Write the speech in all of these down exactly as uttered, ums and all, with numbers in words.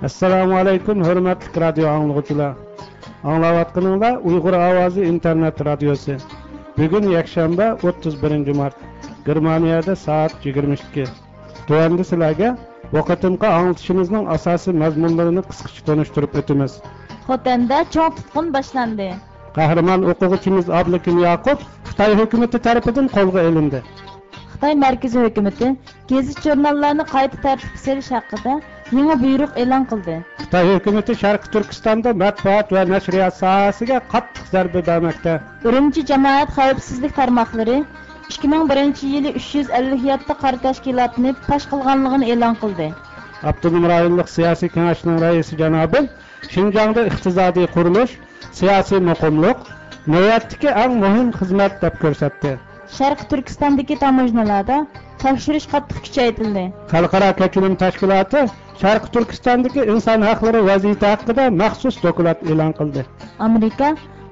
ئەسسالامۇ ئەلەيكۇم، ھۆرمەتلىك رادىيو ئاڭلىغۇچىلار. ئاڭلاۋاتقىنىڭلار ئۇيغۇر ئاۋازى ئىنتېرنېت رادىيوسى. بۈگۈن يەكشەنبە، ئوتتۇز بىرىنچى مارت. گېرمانىيەدە سائەت يىگىرمە ئىككى. تۆۋەندە سىلەرگە بۇ قېتىمقى ئاڭلىتىشىمىزنىڭ ئاساسىي مەزمۇنلىرىنى قىسقىچە تونۇشتۇرۇپ ئۆتىمىز. خوتەندە چوڭ تۇتقۇن باشلاندى. قەھرىمان ئوقۇغۇچىمىز ئابلىكىم ياقۇپ خىتاي ھۆكۈمىتى تەرىپىدىن قولغا ئېلىندى. خىتاي مەركىزىي ھۆكۈمىتى گېزىت-ژۇرناللارنى قايتا تەرتىپكە سېلىش ھەققىدە يېڭى بۇيرۇق ئېلان قىلدى. خىتاي ھۆكۈمىتى شەرقىي تۈركىستاندا مەتبۇئات ۋە نەشرىيات ساھەسىگە قاتتىق زەربە بەرمەكتە. ئۈرۈمچى جامائەت خەۋپسىزلىك تارماقلىرى ئىككى مىڭ بىرىنچى يىلى ئۈچ يۈز ئەللىك يەتتە قارا تەشكىلاتنى پاش قىلغانلىقىنى ئېلان قىلدى. ئاپتونوم رايونلۇق سىياسىي كېڭەشنىڭ رەئىسى جانابى شىنجاڭدا ئىقتىسادىي قۇرۇلۇش، سىياسىي مۇقىملىق نۆۋەتتىكى ئەڭ مۇھىم خىزمەت دەپ كۆرسەتتى. شەرقىي تۈركىستاندىكى تاموژنىلاردا تەكشۈرۈش قاتتىق كۈچەيتىلدى. خەلقئارا كەچۈرۈم تەشكىلاتى شەرقىي تۈركىستاندىكى ئىنسان ھەقلىرى ۋەزىيىتى ھەققىدە مەخسۇس دوكلات ئېلان قىلدى. ئامېرىكا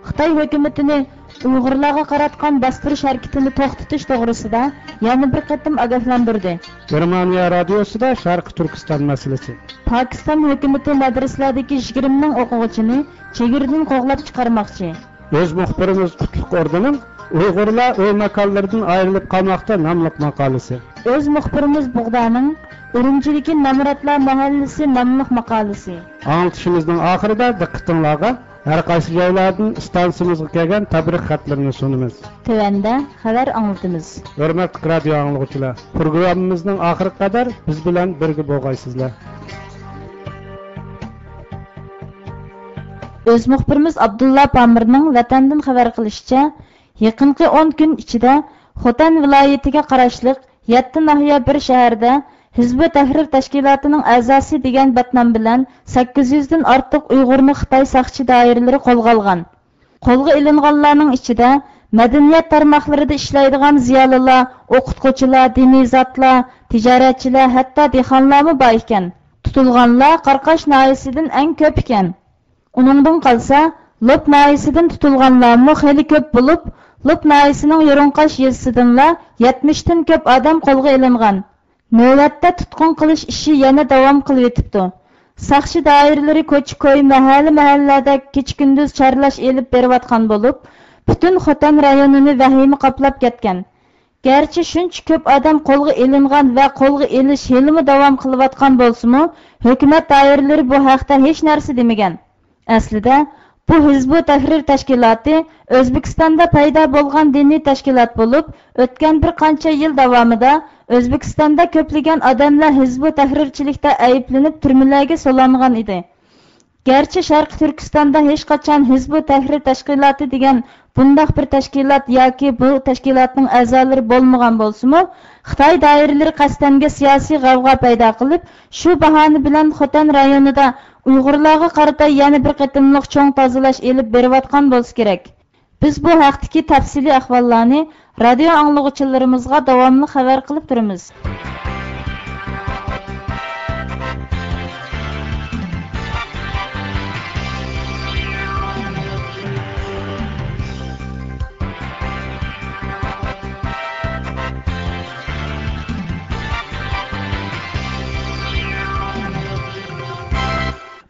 خىتاي ھۆكۈمىتىنى ئۇيغۇرلارغا قاراتقان باستۇرۇش ھەرىكىتىنى توختىتىش توغرىسىدا يەنە بىر قېتىم ئاگاھلاندۇردى. گېرمانىيە رادىيوسىدا شەرقىي تۈركىستان مەسىلىسى. پاكىستان ھۆكۈمىتى مەدرىسىلەردىكى يىگىرمە مىڭ ئوقۇغۇچىنى چېگرىدىن قوغلاپ چىقارماقچى. ئۆز مۇخبىرىمىز قۇتلۇق ئوردىنىڭ ئۇيغۇرلار ئۆي ماكانلىرىدىن ئايرىلىپ قالماقتا ناملىق ماقالىسى. ئۆز مۇخبىرىمىز بۇغدانىڭ ئۈرۈمچىدىكى نامراتلار مەھەللىسى ناملىق ماقالىسى. ئاڭلىتىشىمىزنىڭ ئاخىرىدا دىققىتىڭلارغا ھەر قايسى جايلاردىن ئىستانسىمىزغا كەلگەن تەبرىك خەتلىرىنى سۇنىمىز. تۆۋەندە خەۋەر ئاڭلىتىمىز. ھۆرمەتلىك رادىيو ئاڭلىغۇچىلار، پروگراممىمىزنىڭ ئاخىرىغا قەدەر بىز بىلەن بىرگە بولغايسىزلەر. ئۆز مۇخبىرىمىز ئابدۇللا پامىرنىڭ ۋەتەندىن خەۋەر قىلىشىچە، يېقىنقى ئون كۈن ئىچىدە خوتەن ۋىلايىتىگە قاراشلىق يەتتە ناھىيە، بىر شەھەردە ھىزبۇت تەھرىر تەشكىلاتىنىڭ ئەزاسى دېگەن بەتنام بىلەن سەككىز يۈزدىن ئارتۇق ئۇيغۇرنى خىتاي ساقچى دائىرىلىرى قولغا ئالغان. قولغا ئېلىنغانلارنىڭ ئىچىدە مەدەنىيەت تارماقلىرىدا ئىشلەيدىغان زىيالىيلار، ئوقۇتقۇچىلار، دىنىي زاتلار، تىجارەتچىلەر، ھەتتا دېھقانلارمۇ بار ئىكەن. تۇتۇلغانلار قاراقاش ناھىيەسىدىن ئەڭ كۆپ ئىكەن. ئۇنىڭدىن قالسا، لوپ ناھىيەسىدىن تۇتۇلغانلارمۇ خېلى كۆپ بولۇپ، لوپ ناھىيەسىنىڭ يۇرۇڭقاش يېزىسىدىنلا يەتمىشتىن كۆپ ئادەم قولغا ئېلىنغان. نۆۋەتتە تۇتقۇن قىلىش ئىشى يەنە داۋام قىلىۋېتىپتۇ. ساقچى دائىرىلىرى كوچا-كوي، مەھەللە-مەھەللىلەردە كېچە-كۈندۈز چارلاش ئېلىپ بېرىۋاتقان بولۇپ، پۈتۈن خوتەن رايونىنى ۋەھىمە قاپلاپ كەتكەن. گەرچە شۇنچە كۆپ ئادەم قولغا ئېلىنغان ۋە قولغا ئېلىش ھېلىمۇ داۋام قىلىۋاتقان بولسىمۇ، ھۆكۈمەت دائىرىلىرى بۇ ھەقتە ھېچ نەرسە دېمىگەن. ئەسلىدە، بۇ ھىزبۇت تەھرىر تەشكىلاتى ئۆزبېكىستاندا پەيدا بولغان دىنىي تەشكىلات بولۇپ، ئۆتكەن بىر قانچە يىل داۋامىدا ئۆزبېكىستاندا كۆپلىگەن ئادەملەر ھىزبۇت تەھرىرچىلىكتە ئەيىبلىنىپ تۈرمىلەرگە سولانغان ئىدى. گەرچە شەرقىي تۈركىستاندا ھېچقاچان ھىزبۇت تەھرىر تەشكىلاتى دېگەن بۇنداق بىر تەشكىلات ياكى بۇ تەشكىلاتنىڭ ئەزالىرى بولمىغان بولسىمۇ، خىتاي دائىرىلىرى قەستەنگە سىياسىي غەۋغا پەيدا قىلىپ، شۇ باھانە بىلەن خوتەن رايونىدا ئۇيغۇرلارغا قارىتا يەنە بىر قېتىملىق چوڭ تازىلاش ئېلىپ بېرىۋاتقان بولسا كېرەك. بىز بۇ ھەقتىكى تەپسىلىي ئەھۋاللارنى رادىيو ئاڭلىغۇچىلىرىمىزغا داۋاملىق خەۋەر قىلىپ تۇرىمىز.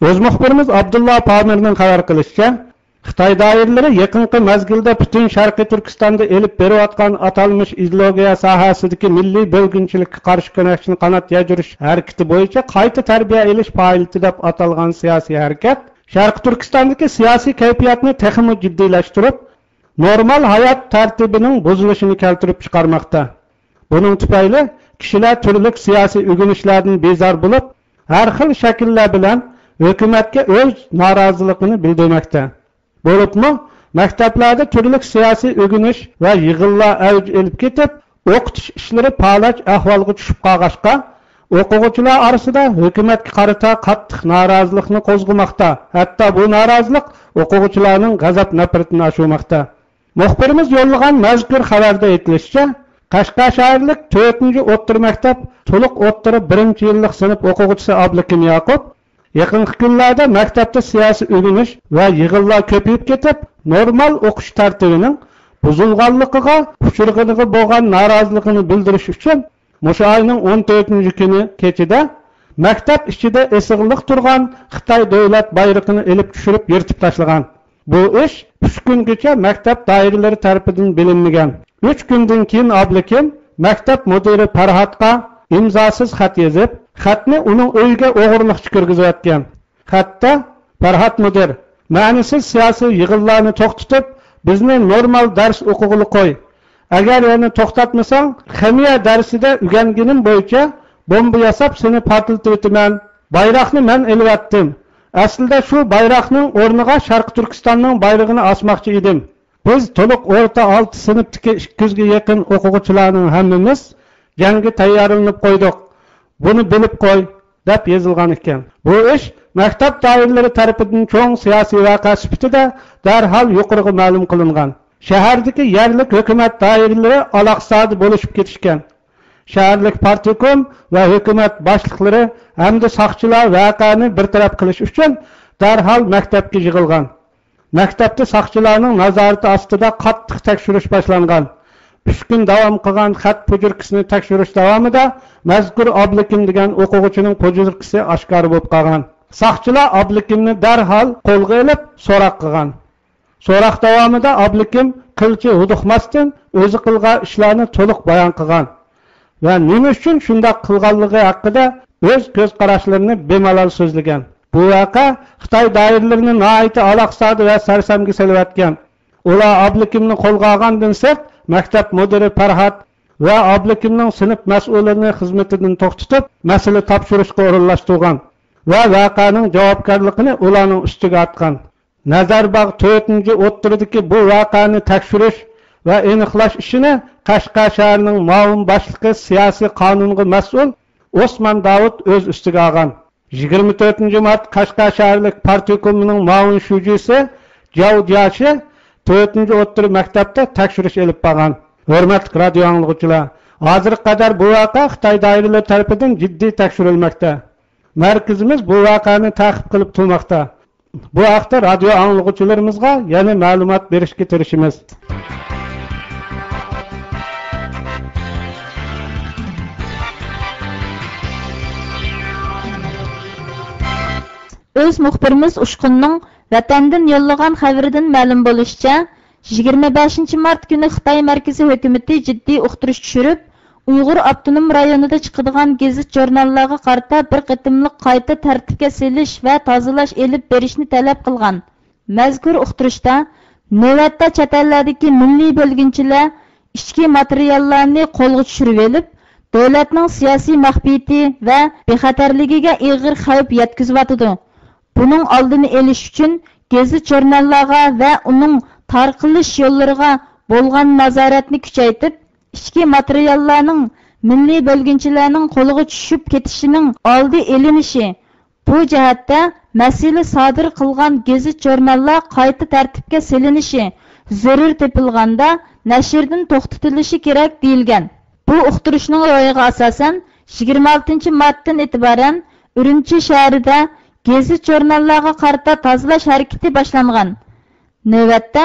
ئۆز مۇخبىرىمىز ئابدۇللا پامىرنىڭ خەۋەر قىلىشىچە، خىتاي دائىرىلىرى يېقىنقى مەزگىلدە پۈتۈن شەرقىي تۈركىستاندا ئېلىپ بېرىۋاتقان ئاتالمىش ئىدېئولوگىيە ساھەسىدىكى مىللىي بۆلگۈنچىلىككە قارشى كۈرەشنى قانات يايدۇرۇش ھەرىكىتى بويىچە قايتا تەربىيە ئېلىش پائالىيىتى دەپ ئاتالغان سىياسىي ھەرىكەت شەرقىي تۈركىستاندىكى سىياسىي كەيپىياتنى تېخىمۇ جىددىيلەشتۈرۈپ، نورمال ھايات تەرتىپىنىڭ بۇزۇلۇشىنى كەلتۈرۈپ چىقارماقتا. بۇنىڭ تۈپەيلى كىشىلەر تۈرلۈك سىياسىي ئۆگىنىشلەردىن بىزار بولۇپ، ھەر خىل شەكىللەر بىلەن ھۆكۈمەتكە ئۆز نارازىلىقىنى بىلدۈرمەكتە. بولۇپمۇ مەكتەپلەردە تۈرلۈك سىياسىي ئۆگىنىش ۋە يىغىنلار ئەۋج ئېلىپ كېتىپ، ئوقۇتۇش ئىشلىرى پالاچ ئەھۋالغا چۈشۈپ قالغاچقا، ئوقۇغۇچىلار ئارىسىدا ھۆكۈمەتكە قارىتا قاتتىق نارازىلىقنى قوزغىماقتا. ھەتتا بۇ نارازىلىق ئوقۇغۇچىلارنىڭ غەزەپ-نەپرىتىنى ئاشۇرماقتا. مۇخبىرىمىز يوللىغان مەزكۇر خەۋەردە ئېيتىلىشىچە، قەشقەر شەھەرلىك تۆتىنچى ئوتتۇرا مەكتەپ تولۇق ئوتتۇرا بىرىنچى يىللىق سىنىپ ئوقۇغۇچىسى ئابلىكىم ياقۇپ يېقىنقى كۈنلەردە مەكتەپتە سىياسىي ئۆگىنىش ۋە يىغىنلار كۆپىيىپ كېتىپ، نورمال ئوقۇش تەرتىپىنىڭ بۇزۇلغانلىقىغا ئۇچرىغىنىغا بولغان نارازىلىقىنى بىلدۈرۈش ئۈچۈن مۇشۇ ئاينىڭ ئون تۆتىنچى كۈنى كېچىدە مەكتەپ ئىچىدە ئېسىقلىق تۇرغان خىتاي دۆلەت بايرىقىنى ئېلىپ چۈشۈرۈپ يىرتىپ تاشلىغان. بۇ ئىش ئۈچ كۈنگىچە مەكتەپ دائىرىلىرى تەرىپىدىن بىلىنمىگەن. ئۈچ كۈندىن كېيىن ئابلىكىم مەكتەپ مۇدىرى پەرھاتقا ئىمزاسىز خەت يېزىپ، خەتنى ئۇنىڭ ئۆيىگە ئوغرىلىقچە كىرگۈزۈۋەتكەن. خەتتە، پەرھات مۇدىر، مەنىسىز سىياسىي يىغىنلارنى توختىتىپ، بىزنى نورمال دەرس ئوقۇغىلى قوي. ئەگەر يەنە توختاتمىساڭ، خىمىيە دەرسىدە ئۆگەنگىنىم بويىچە بومبا ياساپ سېنى پارتلىتىۋېتىمەن. بايراقنى مەن ئېلىۋەتتىم. ئەسلىدە شۇ بايراقنىڭ ئورنىغا شەرقىي تۈركىستاننىڭ بايرىقىنى ئاسماقچى ئىدىم. بىز تولۇق ئورتا ئالتە سىنىپتىكى ئىككى يۈزگە يېقىن ئوقۇغۇچىلارنىڭ ھەممىمىز جەڭگە تەييارلىنىپ قويدۇق. بۇنى بىلىپ قوي، دەپ يېزىلغان ئىكەن. بۇ ئىش مەكتەپ دائىرىلىرى تەرىپىدىن چوڭ سىياسىي ۋەقە سۈپىتىدە دەرھال يۇقىرىغا مەلۇم قىلىنغان. شەھەردىكى يەرلىك ھۆكۈمەت دائىرىلىرى ئالاقىسىزدا بولۇشۇپ كېتىشكەن. شەھەرلىك پارتكوم ۋە ھۆكۈمەت باشلىقلىرى ھەمدە ساقچىلار ۋەقەنى بىر تەرەپ قىلىش ئۈچۈن دەرھال مەكتەپكە يىغىلغان. مەكتەپتە ساقچىلارنىڭ نازارىتى ئاستىدا قاتتىق تەكشۈرۈش باشلانغان. ئۈچ كۈن داۋام قىلغان خەت پوجۇركىسىنى تەكشۈرۈش داۋامىدا مەزكۇر ئابلىكىم دېگەن ئوقۇغۇچىنىڭ پوجۇركىسى ئاشكارا بولۇپ قالغان. ساقچىلار ئابلىكىمنى دەرھال قولغا ئېلىپ سوراق قىلغان. سوراق داۋامىدا ئابلىكىم قىلچە ھودۇقماستىن ئۆزى قىلغان ئىشلارنى تولۇق بايان قىلغان ۋە نېمە ئۈچۈن شۇنداق قىلغانلىقى ھەققىدە ئۆز كۆز قاراشلىرىنى بىمالال سۆزلىگەن. بۇ ۋەقە خىتاي دائىرىلىرىنى ناھايىتى ئالاقىسىزدا ۋە سەرسەمگە سېلىۋەتكەن. ئۇلار ئابلىكىمنى قولغا ئالغاندىن سىرت، مەكتەپ مۇدىرى پەرھات ۋە ئابلىكىمنىڭ سىنىپ مەسئۇلىنى خىزمىتىدىن توختىتىپ، مەسىلە تاپشۇرۇشقا ئورۇنلاشتۇرغان ۋە ۋەقەنىڭ جاۋابكارلىقىنى ئۇلارنىڭ ئۈستىگە ئارتقان. نەزەرباغ تۆتىنچى ئوتتۇرىدىكى بۇ ۋەقەنى تەكشۈرۈش ۋە ئېنىقلاش ئىشىنى قەشقەر شەھىرىنىڭ مۇئاۋىن باشلىقى، سىياسىي قانۇنغا مەسئۇل ئوسمان داۋۇت ئۆز ئۈستىگە ئالغان. يىگىرمە تۆتىنچى مارت قەشقەر شەھەرلىك پارتكومىنىڭ مۇئاۋىن شۇجىسى جياۋ جياشى تۆتىنچى ئوتتۇرا مەكتەپتە تەكشۈرۈش ئېلىپ بارغان. ھۆرمەتلىك رادىيو ئاڭلىغۇچىلار، ھازىرغا قەدەر بۇ ۋەقە خىتاي دائىرىلىرى تەرىپىدىن جىددىي تەكشۈرۈلمەكتە. مەركىزىمىز بۇ ۋەقەنى تەقىب قىلىپ تۇرماقتا. بۇ ھەقتە رادىيو ئاڭلىغۇچىلىرىمىزغا يەنە مەلۇمات بېرىشكە تىرىشىمىز. ئۆز مۇخبىرىمىز ئۇچقۇننىڭ ۋەتەندىن يوللىغان خەۋىرىدىن مەلۇم بولۇشىچە، يىگىرمە بەشىنچى مارت كۈنى خىتاي مەركىزىي ھۆكۈمىتى جىددىي ئۇقتۇرۇش چۈشۈرۈپ، ئۇيغۇر ئاپتونوم رايونىدا چىقىدىغان گېزىت-ژۇرناللارغا قارىتا بىر قېتىملىق قايتا تەرتىپكە سېلىش ۋە تازىلاش ئېلىپ بېرىشنى تەلەپ قىلغان. مەزكۇر ئۇقتۇرۇشتا، نۆۋەتتە چەت ئەللەردىكى مىللىي بۆلگۈنچىلەر ئىچكى ماتېرىياللارنى قولغا چۈشۈرۈۋېلىپ، دۆلەتنىڭ سىياسىي مەخپىيىتى ۋە بىخەتەرلىكىگە ئېغىر خەۋپ يەتكۈزۈۋاتىدۇ. بۇنىڭ ئالدىنى ئېلىش ئۈچۈن گېزىت-ژۇرناللارغا ۋە ئۇنىڭ تارقىلىش يوللىرىغا بولغان نازارەتنى كۈچەيتىپ، ئىچكى ماتېرىياللارنىڭ مىللىي بۆلگۈنچىلەرنىڭ قولىغا چۈشۈپ كېتىشىنىڭ ئالدى ئېلىنىشى، بۇ جەھەتتە مەسىلە سادىر قىلغان گېزىت-ژۇرناللار قايتا تەرتىپكە سېلىنىشى، زۆرۈر تېپىلغاندا نەشردىن توختىتىلىشى كېرەك، دېيىلگەن. بۇ ئۇقتۇرۇشنىڭ روھىغا ئاساسەن، يىگىرمە ئالتىنچى مارتتىن ئېتىبارەن ئۈرۈمچى شەھىرىدە گېزىت-ژۇرناللارغا قارىتا تازىلاش ھەرىكىتى باشلانغان. نۆۋەتتە،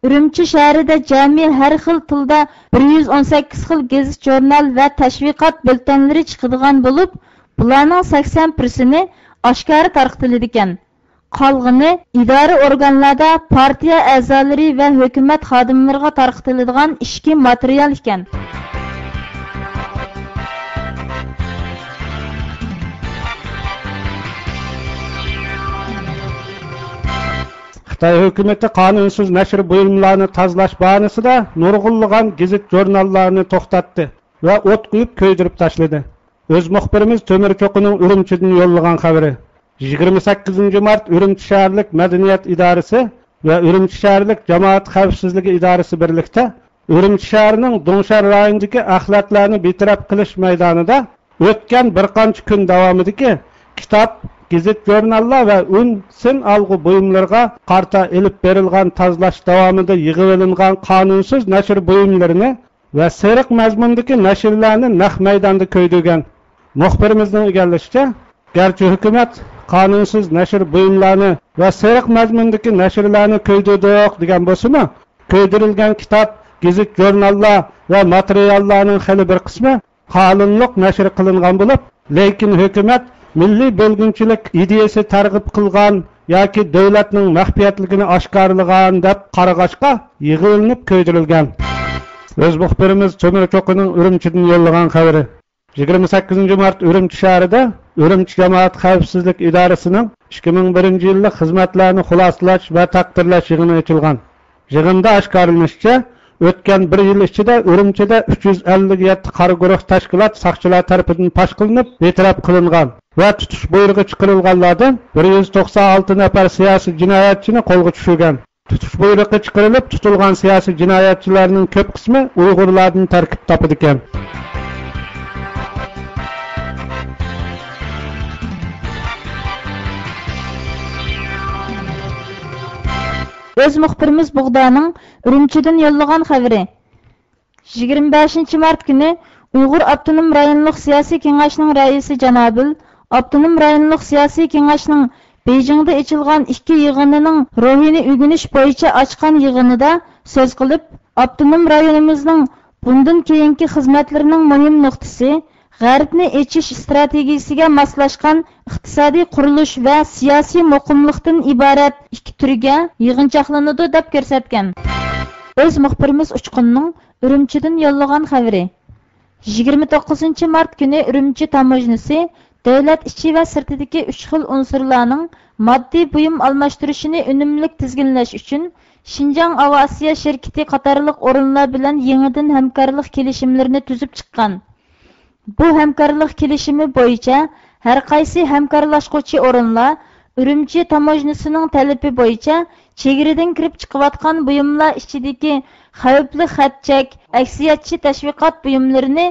ئۈرۈمچى شەھىرىدە جەمئىي ھەر خىل تىلدا بىر يۈز ئون سەككىز خىل گېزىت-ژۇرنال ۋە تەشۋىقات بۆلتەنلىرى چىقىدىغان بولۇپ، بۇلارنىڭ سەكسەن پىرسېنتى ئاشكارا تارقىتىلىدىكەن. قالغىنى ئىدارە ئورگانلاردا پارتىيە ئەزالىرى ۋە ھۆكۈمەت خادىملىرىغا تارقىتىلىدىغان ئىچكى ماتېرىيال ئىكەن. خىتاي ھۆكۈمىتى قانۇنسىز نەشر بۇيۇملارنى تازىلاش باھانىسىدە نۇرغۇنلىغان گېزىت-ژۇرناللارنى توختاتتى ۋە ئوت قويۇپ كۆيدۈرۈپ تاشلىدى. ئۆز مۇخبىرىمىز تۆمۈر چوقۇنىڭ ئۈرۈمچىدىن يوللىغان خەۋىرى. يىگىرمە سەككىزىنچى مارت ئۈرۈمچى شەھەرلىك مەدەنىيەت ئىدارىسى ۋە ئۈرۈمچى شەھەرلىك جامائەت خەۋپسىزلىكى ئىدارىسى بىرلىكتە ئۈرۈمچى شەھىرىنىڭ دۇڭشار رايونىدىكى ئەخلەتلەرنى بىتەرەپ قىلىش مەيدانىدا ئۆتكەن بىر قانچە كۈن داۋامىدىكى كىتاب، گېزىت-ژۇرناللار ۋە ئۈن سىن ئالغۇ بۇيۇملىرىغا قارىتا ئېلىپ بېرىلغان تازىلاش داۋامىدا يىغىۋېلىنغان قانۇنسىز نەشر بۇيۇملىرىنى ۋە سېرىق مەزمۇندىكى نەشرلەرنى نەق مەيداندا كۆيدۈرگەن. مۇخبىرىمىزنىڭ ئىگىلىشىچە، گەرچە ھۆكۈمەت قانۇنسىز نەشر بۇيۇملارنى ۋە سېرىق مەزمۇندىكى نەشرلەرنى كۆيدۈردۇق دېگەن بولسىمۇ، كۆيدۈرۈلگەن كىتاب، گېزىت-ژۇرناللار ۋە ماتېرىياللارنىڭ خېلى بىر قىسمى قانۇنلۇق نەشر قىلىنغان بولۇپ، لېكىن ھۆكۈمەت مىللىي بۆلگۈنچىلىك ئىدىيەسى تەرغىب قىلغان ياكى دۆلەتنىڭ مەخپىيەتلىكىنى ئاشكارىلىغان دەپ قارىغاچقا يىغىۋېلىنىپ كۆيدۈرۈلگەن. ئۆز مۇخبىرىمىز تۆمۈر چوقىنىڭ ئۈرۈمچىدىن يوللىغان خەۋىرى. يىگىرمە سەككىزىنچى مارت ئۈرۈمچى شەھىرىدە ئۈرۈمچى جامائەت خەۋپسىزلىك ئىدارىسىنىڭ ئىككى مىڭ بىرىنچى يىللىق خىزمەتلەرنى خۇلاسىلاش ۋە تەقدىرلەش يىغىنى ئېچىلغان. يىغىندا ئاشكارىلىنىشىچە، ئۆتكەن بىر يىل ئىچىدە ئۈرۈمچىدە ئۈچ يۈز ئەللىك يەتتە قارا گۇرۇھ تەشكىلات ساقچىلار تەرىپىدىن پاش قىلىنىپ، بىتەرەپ قىلىنغان ۋە تۇتۇش بۇيرۇقى چىقىرىلغانلاردىن بىر يۈز توقسان ئالتە نەپەر سىياسىي جىنايەتچىنى قولغا چۈشۈرگەن. تۇتۇش بۇيرۇقى چىقىرىلىپ، تۇتۇلغان سىياسىي جىنايەتچىلەرنىڭ كۆپ قىسمى ئۇيغۇرلاردىن تەركىب تاپىدىكەن. ئۆز مۇخبىرىمىز بۇغدانىڭ ئۈرۈمچىدىن يوللىغان خەۋىرى. يىگىرمە بەشىنچى مارت كۈنى ئۇيغۇر ئاپتونوم رايونلۇق سىياسىي كېڭەشنىڭ رەئىسى جانابىل، ئاپتونوم رايونلۇق سىياسىي كېڭەشنىڭ بېيجىڭدا ئېچىلغان ئىككى يىغىنىنىڭ روھىنى ئۆگىنىش بويىچە ئاچقان يىغىنىدا سۆز قىلىپ، ئاپتونوم رايونىمىزنىڭ بۇندىن كېيىنكى خىزمەتلىرىنىڭ مۇھىم نۇقتىسى، غەربنى ئېچىش ئىستراتېگىيىسىگە ماسلاشقان ئىقتىسادىي قۇرۇلۇش ۋە سىياسىي مۇقىملىقتىن ئىبارەت ئىككى تۈرگە يىغىنچاقلىنىدۇ، دەپ كۆرسەتكەن. ئۆز مۇخبىرىمىز ئۇچقۇننىڭ ئۈرۈمچىدىن يوللىغان خەۋىرى. يىگىرمە توققۇزىنچى مارت كۈنى ئۈرۈمچى تاموژنىسى دۆلەت ئىچى ۋە سىرتىدىكى ئۈچ خىل ئۇنسۇرلارنىڭ ماددىي بۇيۇم ئالماشتۇرۇشىنى ئۈنۈملۈك تىزگىنلەش ئۈچۈن شىنجاڭ ئاۋىئاتسىيە شىركىتى قاتارلىق ئورۇنلار بىلەن يېڭىدىن ھەمكارلىق كېلىشىملىرىنى تۈزۈپ چىققان. بۇ ھەمكارلىق كېلىشىمى بويىچە ھەرقايسى ھەمكارلاشقۇچى ئورۇنلار ئۈرۈمچى تاموژنىسىنىڭ تەلىپى بويىچە چېگرىدىن كىرىپ چىقىۋاتقان بۇيۇملار ئىچىدىكى خەۋپلىك خەت-چەك، ئەكسىيەتچى تەشۋىقات بۇيۇملىرىنى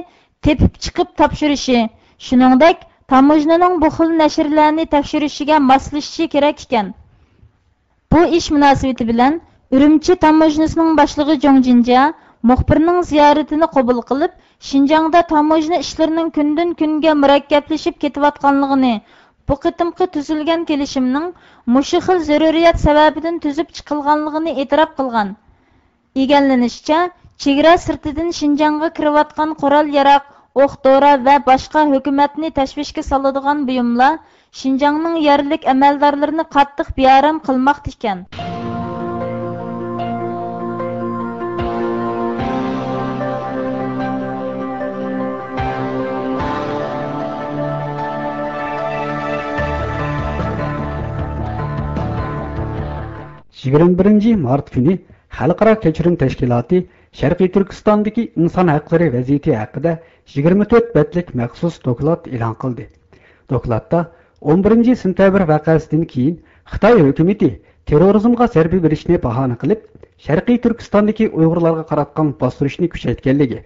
تېپىپ چىقىپ تاپشۇرۇشى، شۇنىڭدەك تاموژنىنىڭ بۇ خىل نەشرلەرنى تەكشۈرۈشىگە ماسلىشىشى كېرەك ئىكەن. بۇ ئىش مۇناسىۋىتى بىلەن ئۈرۈمچى تاموژنىسىنىڭ باشلىقى جۇڭ جىنجيا مۇخبىرنىڭ زىيارىتىنى قوبۇل قىلىپ، شىنجاڭدا تاموژنا ئىشلىرىنىڭ كۈندىن-كۈنگە مۇرەككەپلىشىپ كېتىۋاتقانلىقىنى، بۇ قېتىمقى تۈزۈلگەن كېلىشىمنىڭ مۇشۇ خىل زۆرۈرىيەت سەۋەبىدىن تۈزۈپ چىقىلغانلىقىنى ئېتىراپ قىلغان. ئىگىلىنىشىچە، چېگرا سىرتىدىن شىنجاڭغا كىرىۋاتقان قورال-ياراغ، ئوق-دورا ۋە باشقا ھۆكۈمەتنى تەشۋىشكە سالىدىغان بۇيۇملار شىنجاڭنىڭ يەرلىك ئەمەلدارلىرىنى قاتتىق بىئارام قىلماقتا ئىكەن. يىگىرمە بىرىنچى مارت كۈنى خەلقئارا كەچۈرۈم تەشكىلاتى شەرقىي تۈركىستاندىكى ئىنسان ھەقلىرى ۋەزىيىتى ھەققىدە يىگىرمە تۆت بەتلىك مەخسۇس دوكلات ئېلان قىلدى. دوكلاتتا ئون بىرىنچى سېنتەبىر ۋەقەسىدىن كېيىن خىتاي ھۆكۈمىتى تېررورىزمغا زەربە بېرىشنى باھانە قىلىپ، شەرقىي تۈركىستاندىكى ئۇيغۇرلارغا قاراتقان باستۇرۇشنى كۈچەيتكەنلىكى،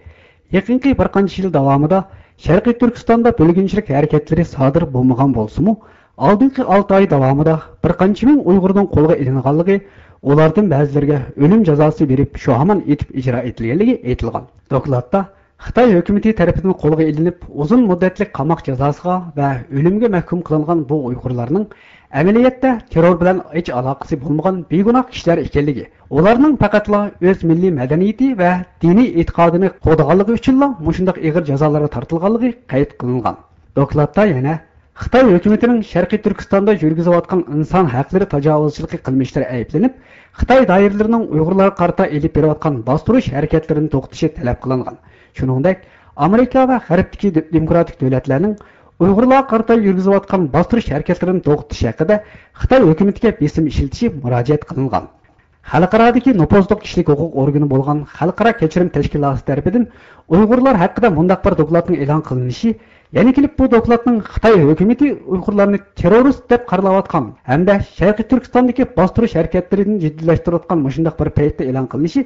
يېقىنقى بىر قانچە يىل داۋامىدا شەرقىي تۈركىستاندا بۆلگۈنچىلىك ھەرىكەتلىرى سادىر بولمىغان بولسىمۇ، ئالدىنقى ئالتە ئاي داۋامىدا بىر قانچە مىڭ ئۇيغۇرنىڭ قولغا ئېلىنغانلىقى، ئۇلاردىن بەزىلىرىگە ئۆلۈم جازاسى بېرىپ، شۇ ھامان ئېتىپ ئىجرا ئېتىلگەنلىكى ئېيتىلغان. دوكلاتتا خىتاي ھۆكۈمىتى تەرىپىدىن قولغا ئېلىنىپ، ئۇزۇن مۇددەتلىك قاماق جازاسىغا ۋە ئۆلۈمگە مەھكۇم قىلىنغان بۇ ئۇيغۇرلارنىڭ ئەمەلىيەتتە تېررور بىلەن ھېچ ئالاقىسى بولمىغان بىگۇناھ كىشىلەر ئىكەنلىكى، ئۇلارنىڭ پەقەتلا ئۆز مىللىي مەدەنىيىتى ۋە دىنىي ئېتىقادىنى قوغدىغانلىقى ئۈچۈنلا مۇشۇنداق ئېغىر جازالارغا تارتىلغانلىقى قەيت قىلىنغان. دوكلاتتا يەنە خىتاي ھۆكۈمىتىنىڭ شەرقىي تۈركىستاندا يۈرگۈزۈۋاتقان ئىنسان ھەقلىرى تاجاۋۇزچىلىقى قىلمىشلىرى ئەيىبلىنىپ، خىتاي دائىرىلىرىنىڭ ئۇيغۇرلارغا قارىتا ئېلىپ بېرىۋاتقان باستۇرۇش ھەرىكەتلىرىنى توختىتىشى تەلەپ قىلىنغان. شۇنىڭدەك، ئامېرىكا ۋە غەربتىكى دې-، دېموكراتىك دۆلەتلەرنىڭ ئۇيغۇرلارغا قارىتا يۈرگۈزۈۋاتقان باستۇرۇش ھەرىكەتلىرىنى توختىتىش ھەققىدە خىتاي ھۆكۈمىتىگە بېسىم ئىشلىتىشى مۇراجىئەت قىلىنغان. خەلقئارادىكى نوپۇزلۇق كىشىلىك ھوقۇق ئورگىنى بولغان خەلقئارا كەچۈرۈم تەشكىلاتى تەرىپىدىن ئۇيغۇرلار ھەققىدە مۇنداق بىر دوكلاتنىڭ ئېلان قىلىنىشى، يەنە كېلىپ بۇ دوكلاتنىڭ خىتاي ھۆكۈمىتى ئۇيغۇرلارنى تېررورىست دەپ قارىلاۋاتقان ھەمدە شەرقىي تۈركىستاندىكى باستۇرۇش ھەرىكەتلىرىنى جىددىيلەشتۈرۈۋاتقان مۇشۇنداق بىر پەيتتە ئېلان قىلىنىشى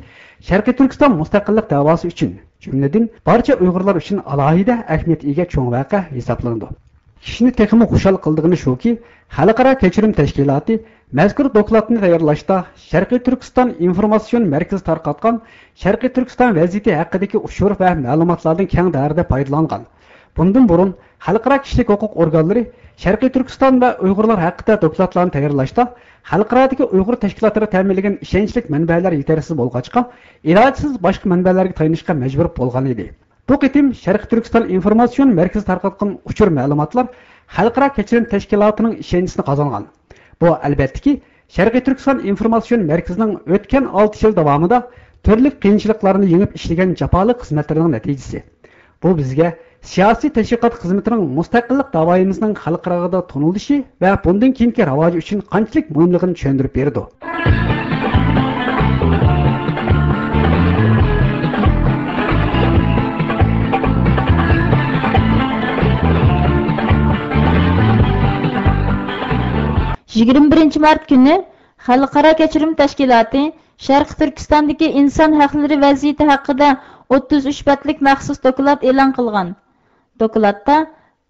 شەرقىي تۈركىستان مۇستەقىللىق دەۋاسى ئۈچۈن، جۈملىدىن بارچە ئۇيغۇرلار ئۈچۈن ئالاھىدە ئەھمىيەتكە ئىگە چوڭ ۋەقە ھېسابلىنىدۇ. كىشىنى تېخىمۇ خۇشال قىلىدىغىنى شۇكى، خەلقئارا كەچۈرۈم تەشكىلاتى مەزكۇر دوكلاتنى تەييارلاشتا شەرقىي تۈركىستان ئىنفورماتسىيون مەركىزى تارقاتقان شەرقىي تۈركىستان ۋەزىيىتى ھەققىدىكى ئۇچۇر ۋە مەلۇماتلاردىن كەڭ دائىرىدە پايدىلانغان. بۇندىن بۇرۇن خەلقئارا كىشىلىك ھوقۇق ئورگانلىرى شەرقىي تۈركىستان ۋە ئۇيغۇرلار ھەققىدە دوكلاتلارنى تەييارلاشتا خەلقئارادىكى ئۇيغۇر تەشكىلاتلىرى تەمىنلىگەن ئىشەنچلىك مەنبەلەر يېتەرسىز بولغاچقا، ئىلاجسىز باشقا مەنبەلەرگە تايىنىشقا مەجبۇر بولغان ئىدى. بۇ قېتىم شەرقىي تۈركىستان ئىنفورماتسىيون مەركىزى تارقاتقان ئۇچۇر مەلۇماتلار خەلقئارا كەچۈرۈم تەشكىلاتىنىڭ ئىشەنچىسىنى قازانغان. بۇ، ئەلۋەتتىكى، شەرقىي تۈركىستان ئىنفورماتسىون مەركىزىنىڭ ئۆتكەن ئالتە يىل داۋامىدا تۈرلۈك قىيىنچىلىقلارنى يېڭىپ ئىشلىگەن جاپالىق خىزمەتلىرىنىڭ نەتىجىسى. بۇ بىزگە سىياسىي تەشۋىقات خىزمىتىنىڭ مۇستەقىللىق داۋايىمىزنىڭ خەلقئاراغا تونۇلۇشى ۋە بۇندىن كېيىنكى راۋاجى ئۈچۈن قانچىلىك مۇھىملىقىنى چۈشەندۈرۈپ بېرىدۇ. يىگىرمە بىرىنچى مارت كۈنى خەلقئارا كەچۈرۈم تەشكىلاتى شەرقىي تۈركىستاندىكى ئىنسان ھەقلىرى ۋەزىيىتى ھەققىدە ئوتتۇز ئۈچ بەتلىك مەخسۇس دوكلات ئېلان قىلغان. دوكلاتتا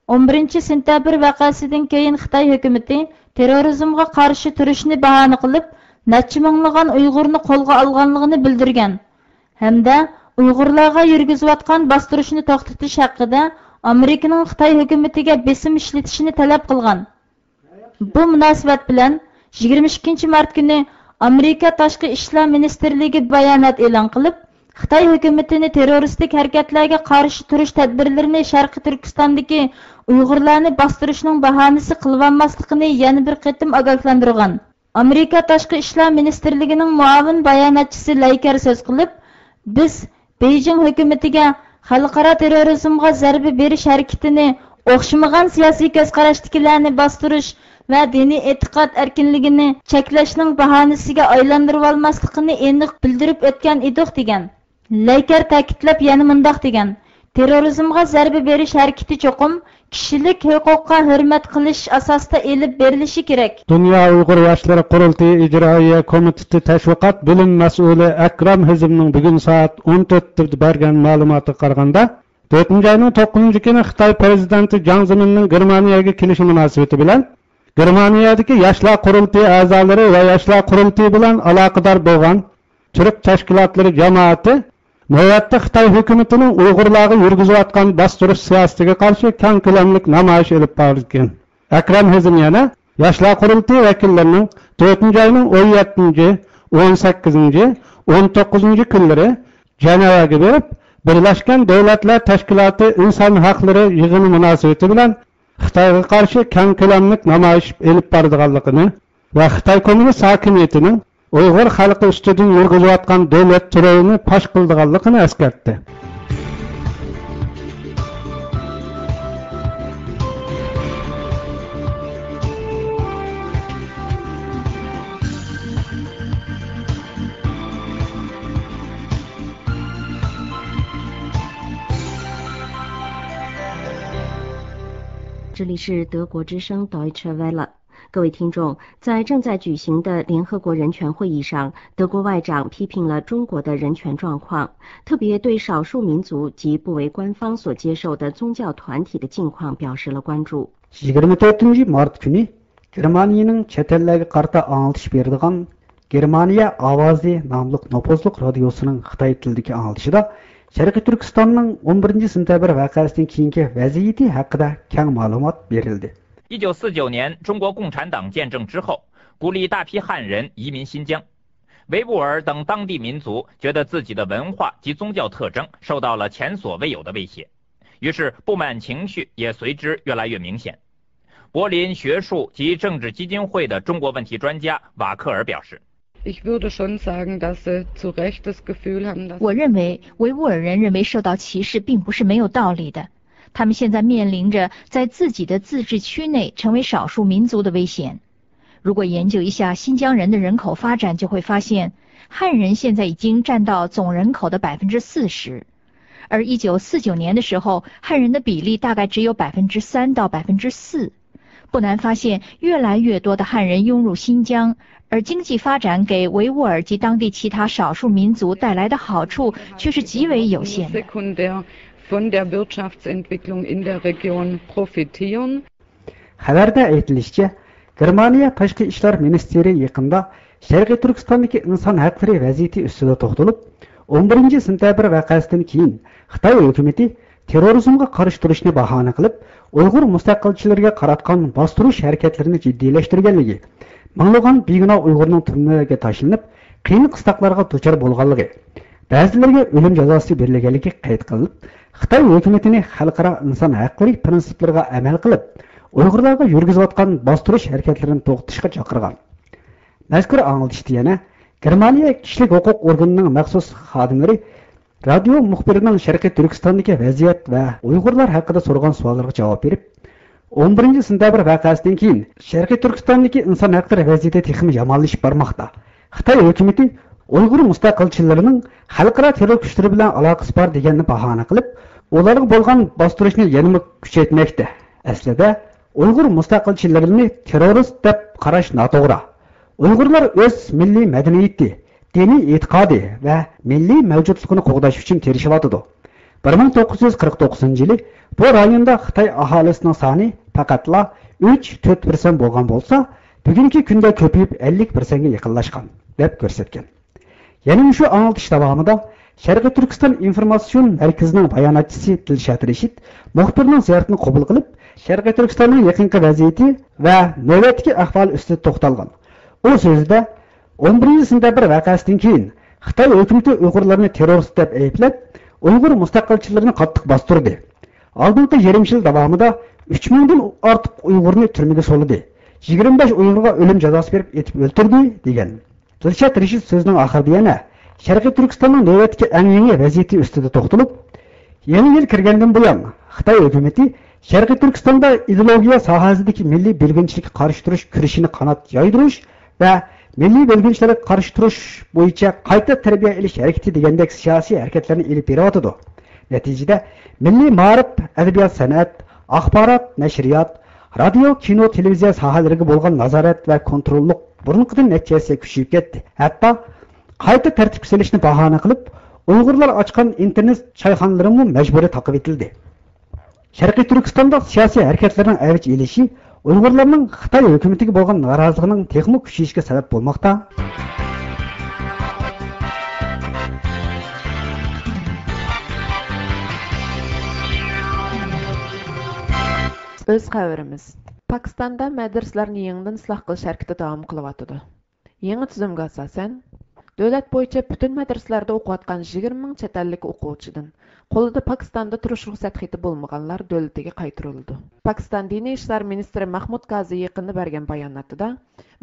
ئون بىرىنچى سېنتەبىر ۋەقەسىدىن كېيىن خىتاي ھۆكۈمىتى تېررورىزمغا قارشى تۇرۇشنى باھانە قىلىپ، نەچچە مىڭلىغان ئۇيغۇرنى قولغا ئالغانلىقىنى بىلدۈرگەن ھەمدە ئۇيغۇرلارغا يۈرگۈزۈۋاتقان باستۇرۇشنى توختىتىش ھەققىدە ئامېرىكىنىڭ خىتاي ھۆكۈمىتىگە بېسىم ئىشلىتىشىنى تەلەپ قىلغان. بۇ مۇناسىۋەت بىلەن يىگىرمە ئىككىنچى مارت كۈنى ئامېرىكا تاشقى ئىشلار مىنىستىرلىكى بايانات ئېلان قىلىپ، خىتاي ھۆكۈمىتىنى تېررورىستىك ھەرىكەتلەرگە قارشى تۇرۇش تەدبىرلىرىنى شەرقىي تۈركىستاندىكى ئۇيغۇرلارنى باستۇرۇشنىڭ باھانىسى قىلىۋالماسلىقىنى يەنە بىر قېتىم ئاگاھلاندۇرغان. ئامېرىكا تاشقى ئىشلار مىنىستىرلىكىنىڭ مۇئاۋىن باياناتچىسى لەيكەر سۆز قىلىپ، بىز بېيجىڭ ھۆكۈمىتىگە خەلقئارا تېررورىزمغا زەربە بېرىش ھەرىكىتىنى ئوخشىمىغان سىياسىي كۆز قاراشتىكىلەرنى باستۇرۇش ۋە دىنىي ئېتىقاد ئەركىنلىكىنى چەكلەشنىڭ باھانىسىگە ئايلاندۇرۇۋالماسلىقىنى ئېنىق بىلدۈرۈپ ئۆتكەن ئىدۇق، دېگەن. لەيكەر تەكىتلەپ يەنە مۇنداق دېگەن: تېررورىزمغا زەربە بېرىش ھەرىكىتى چوقۇم كىشىلىك ھوقۇققا ھۆرمەت قىلىش ئاساسىدا ئېلىپ بېرىلىشى كېرەك. دۇنيا ئۇيغۇر ياشلىرى قۇرۇلتىيى ئىجرائىيە كومىتېتى تەشۋىقات بۆلۈم مەسئۇلى ئەكرەم ھېزىمنىڭ بۈگۈن سائەت ئون تۆتتە بەرگەن مەلۇماتىغا قارىغاندا، تۆتىنچى ئاينىڭ توققۇزىنچى كۈنى خىتاي پىرېزىدېنتى جاڭ زېمىننىڭ گېرمانىيەگە كېلىشى مۇناسىۋىتى بىلەن، گېرمانىيەدىكى ياشلار قۇرۇلتىيى ئەزالىرى ۋە ياشلار قۇرۇلتىيى بىلەن ئالاقىدار بولغان تۈرك تەشكىلاتلىرى جامائىتى نۆۋەتتە خىتاي ھۆكۈمىتىنىڭ ئۇيغۇرلارغا يۈرگۈزۈۋاتقان باستۇرۇش سىياسىتىگە قارشى كەڭ كۆلەملىك نامايىش ئېلىپ بارىدىكەن. ئەكرەم ھېزىم يەنە ياشلار قۇرۇلتىيى ۋەكىللىرىنىڭ تۆتىنچى ئاينىڭ ئون يەتتىنچى، ئون سەككىزىنچى، ئون توققۇزىنچى كۈنلىرى جەنەۋەگە بېرىپ، بىرلەشكەن دۆلەتلەر تەشكىلاتى ئىنسان ھەقلىرى يىغىنى مۇناسىۋىتى بىلەن خىتايغا قارشى كەڭ كۆلەملىك نامايىش ئېلىپ بارىدىغانلىقىنى ۋە خىتاي كوممۇنىست ھاكىمىيىتىنىڭ ئۇيغۇر خەلقى ئۈستىدىن يۈرگۈزۈۋاتقان دۆلەت تېررورىنى پاش قىلىدىغانلىقىنى ئەسكەرتتى. 这里是德国之声 Deutsche Welle。各位听众，在正在举行的联合国人权会议上，德国外长批评了中国的人权状况，特别对少数民族及不为官方所接受的宗教团体的境况表示了关注。 يىگىرمە تۆتىنچى مارت كۈنى گېرمانىيەنىڭ چەت ئەللەرگە قارىتا ئاڭلىتىش بېرىدىغان گېرمانىيە ئاۋازى ناملىق نوپۇزلۇق رادىيوسىنىڭ خىتاي تىلىدىكى ئاڭلىتىشىدا شەرقىي تۈركىستاننىڭ ئون بىرىنچى سېنتەبىر ۋەقەسىدىن كېيىنكى ۋەزىيىتى ھەققىدە كەڭ مەلۇمات بېرىلدى. 一九四九年中国共产党建政之后，鼓励大批汉人移民新疆。维吾尔等当地民族觉得自己的文化及宗教特征受到了前所未有的威胁，于是不满情绪也随之越来越明显。柏林学术及政治基金会的中国问题专家瓦克尔表示， Ich würde schon sagen, dass sie zu Recht das Gefühl haben, dass 我认为维吾尔人认为受到歧视并不是没有道理的，他们现在面临着在自己的自治区内成为少数民族的危险。如果研究一下新疆人的人口发展，就会发现，汉人现在已经占到总人口的百分之四十，而一九四九年的时候，汉人的比例大概只有百分之三到百分之四。不难发现，越来越多的汉人涌入新疆，而经济发展给维吾尔及当地其他少数民族带来的好处却是极为有限的。 sekundär von der Wirtschaftsentwicklung in der Region profitieren. خەۋەردە ئېيتىلىشىچە، گېرمانىيە تاشقى ئىشلار مىنىستىرى يېقىندا شەرقىي تۈركىستاندىكى ئىنسان ھەقلىرى ۋەزىيىتى ئۈستىدە توختىلىپ، ئون بىرىنچى سېنتەبىر ۋەقەسىدىن كېيىن خىتاي ھۆكۈمىتى تېررورىزمغا قارشى تۇرۇشنى باھانە قىلىپ، ئۇيغۇر مۇستەقىلچىلىرىگە قاراتقان باستۇرۇش ھەرىكەتلىرىنى جىددىيلەشتۈرگەنلىكى، مىڭلىغان بىگۇناھ ئۇيغۇرنىڭ تۈرمىلەرگە تاشلىنىپ، قىيىن قىستاقلارغا دۇچار بولغانلىقى، بەزىلىرىگە ئۆلۈم جازاسى بېرىلگەنلىكى قەيت قىلىنىپ، خىتاي ھۆكۈمىتىنى خەلقئارا ئىنسان ھەقلىرى پىرىنسىپلىرىغا ئەمەل قىلىپ، ئۇيغۇرلارغا يۈرگۈزۈۋاتقان باستۇرۇش ھەرىكەتلىرىنى توختىتىشقا چاقىرغان. مەزكۇر ئاڭلىتىشتا يەنە گېرمانىيە كىشىلىك ھوقۇق ئورگىنىنىڭ مەخسۇس خادىملىرى رادىيو مۇخبىرىنىڭ شەرقىي تۈركىستاندىكى ۋەزىيەت ۋە ئۇيغۇرلار ھەققىدە سورىغان سوئاللىرىغا جاۋاب بېرىپ، ئون بىرىنچى سېنتەبىر ۋەقەسىدىن كېيىن شەرقىي تۈركىستاندىكى ئىنسان ھەقلىرى ۋەزىيىتى تېخىمۇ يامانلىشىپ بارماقتا. خىتاي ھۆكۈمىتى ئۇيغۇر مۇستەقىلچىلىرىنىڭ خەلقئارا تېررور كۈچلىرى بىلەن ئالاقىسى بار دېگەننى باھانە قىلىپ، ئۇلارغا بولغان باستۇرۇشنى يەنىمۇ كۈچەيتمەكتە. ئەسلىدە، ئۇيغۇر مۇستەقىلچىلىرىنى تېررورىست دەپ قاراش ناتوغرا. ئۇيغۇرلار ئۆز مىللىي مەدەنىيىتى، دىنىي ئېتىقادى ۋە مىللىي مەۋجۇتلۇقىنى قوغداش ئۈچۈن تىرىشىۋاتىدۇ. بىر مىڭ توققۇز يۈز قىرىق توققۇزىنچى يىلى بۇ رايوندا خىتاي ئاھالىسىنىڭ سانى پەقەتلا ئۈچ تۆت پىرسەنت بولغان بولسا، بۈگۈنكى كۈندە كۆپىيىپ ئەللىك پىرسەنتكە يېقىنلاشقان، دەپ كۆرسەتكەن. يەنە مۇشۇ ئاڭلىتىش داۋامىدا شەرقىي تۈركىستان ئىنفورماتسىيون مەركىزىنىڭ باياناتچىسى دىلشات رېشىت مۇخبىرنىڭ زىيارىتىنى قوبۇل قىلىپ، شەرقىي تۈركىستاننىڭ يېقىنقى ۋەزىيىتى ۋە نۆۋەتتىكى ئەھۋالى ئۈستىدە توختالغان. ئۇ سۆزىدە، ئون بىرىنچى سېنتەبىر ۋەقەسىدىن كېيىن خىتاي ھۆكۈمىتى ئۇيغۇرلارنى تېررورىست دەپ ئەيىبلەپ، ئۇيغۇر مۇستەقىلچىلىرىنى قاتتىق باستۇردى. ئالدىنقى يېرىم يىل داۋامىدا ئۈچ مىڭدىن ئارتۇق ئۇيغۇرنى تۈرمىگە سولىدى. يىگىرمە بەش ئۇيغۇرغا ئۆلۈم جازاسى بېرىپ ئېتىپ ئۆلتۈردى، دېگەن. دىلشات رېشىت سۆزىنىڭ ئاخىرىدا يەنە شەرقىي تۈركىستاننىڭ نۆۋەتتىكى ئەڭ يېڭى ۋەزىيىتى ئۈستىدە توختىلىپ، يېڭى يىل كىرگەندىن بۇيان، خىتاي ھۆكۈمىتى شەرقىي تۈركىستاندا ئىدېئولوگىيە ساھەسىدىكى مىللىي بۆلگۈنچىلىككە قارشى تۇرۇش كۈرىشىنى قانات يايدۇرۇش ۋە مىللىي بۆلگۈنچىلىككە قارشى تۇرۇش بويىچە قايتا تەربىيە ئېلىش ھەرىكىتى دېگەندەك سىياسىي ھەرىكەتلەرنى ئېلىپ بېرىۋاتىدۇ. نەتىجىدە، مىللىي مائارىپ، ئەدەبىيات-سەنئەت، ئاخبارات، نەشرىيات، رادىيو، كىنو، تېلېۋىزىيە ساھەلىرىگە بولغان نازارەت ۋە كونتروللۇق بۇرۇنقىدىن نەچچە ھەسسە كۈچىيىپ كەتتى. ھەتتا قايتا تەرتىپكە سېلىشنى باھانە قىلىپ، ئۇيغۇرلار ئاچقان ئىنتېرنېت چايخانىلىرىمۇ مەجبۇرىي تاقىۋېتىلدى. شەرقىي تۈركىستاندا سىياسىي ھەرىكەتلەرنىڭ ئەۋج ئېلىشى ئۇيغۇرلارنىڭ خىتاي ھۆكۈمىتىگە بولغان نارازىلىقىنىڭ تېخىمۇ كۈچىيىشىگە سەۋەب بولماقتا. ئۆز خەۋىرىمىز. پاكىستاندا مەدرىسىلەرنى يېڭىدىن ئىسلاھ قىلىش ھەرىكىتى داۋام قىلىۋاتىدۇ. يېڭى تۈزۈمگە ئاساسەن، دۆلەت بويىچە پۈتۈن مەدرىسىلەردە ئوقۇۋاتقان يىگىرمە مىڭ چەت ئەللىك ئوقۇغۇچىدىن قولىدا پاكىستاندا تۇرۇش رۇخسەت خېتى بولمىغانلار دۆلىتىگە قايتۇرۇلىدۇ. پاكىستان دىنىي ئىشلار مىنىستىرى مەھمۇد گازى يېقىندا بەرگەن باياناتىدا،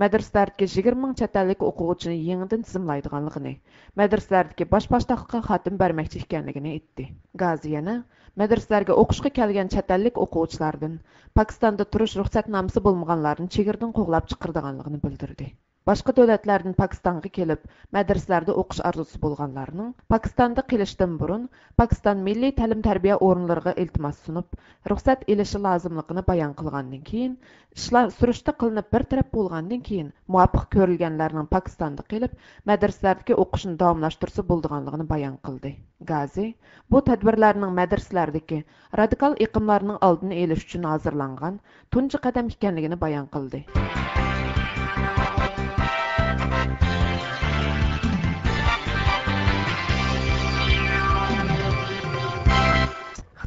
مەدرىسىلەردىكى يىگىرمە مىڭ چەت ئەللىك ئوقۇغۇچىنى يېڭىدىن تىزىملايدىغانلىقىنى، مەدرىسىلەردىكى باش باشتاقلىققا خاتىمە بەرمەكچى ئىكەنلىكىنى ئېيتتى. گازى يەنە مەدرىسىلەرگە ئوقۇشقا كەلگەن چەت ئەللىك ئوقۇغۇچىلاردىن پاكىستاندا تۇرۇش رۇخسەتنامىسى بولمىغانلارنى چېگرىدىن قوغلاپ چىقىرىدىغانلىقىنى بىلدۈردى. باشقا دۆلەتلەردىن پاكىستانغا كېلىپ، مەدرىسىلەردە ئوقۇش ئارزۇسى بولغانلارنىڭ پاكىستاندا قېلىشتىن بۇرۇن، پاكىستان مىللىي تەلىم-تەربىيە ئورۇنلىرىغا ئىلتىماس سۇنۇپ، رۇخسەت ئېلىشى لازىملىقىنى بايان قىلغاندىن كېيىن، ئىشلار سۈرۈشتە قىلىنىپ بىر تەرەپ بولغاندىن كېيىن، مۇۋاپىق كۆرۈلگەنلەرنىڭ پاكىستاندا قېلىپ، مەدرىسىلەردىكى ئوقۇشىنى داۋاملاشتۇرسا بولىدىغانلىقىنى بايان قىلدى. گازى بۇ تەدبىرلەرنىڭ مەدرىسىلەردىكى رادىكال ئېقىملارنىڭ ئالدىنى ئېلىش ئۈچۈن ھازىرلانغان تۇنجى قەدەم ئىكەنلىكىنى بايان قىلدى.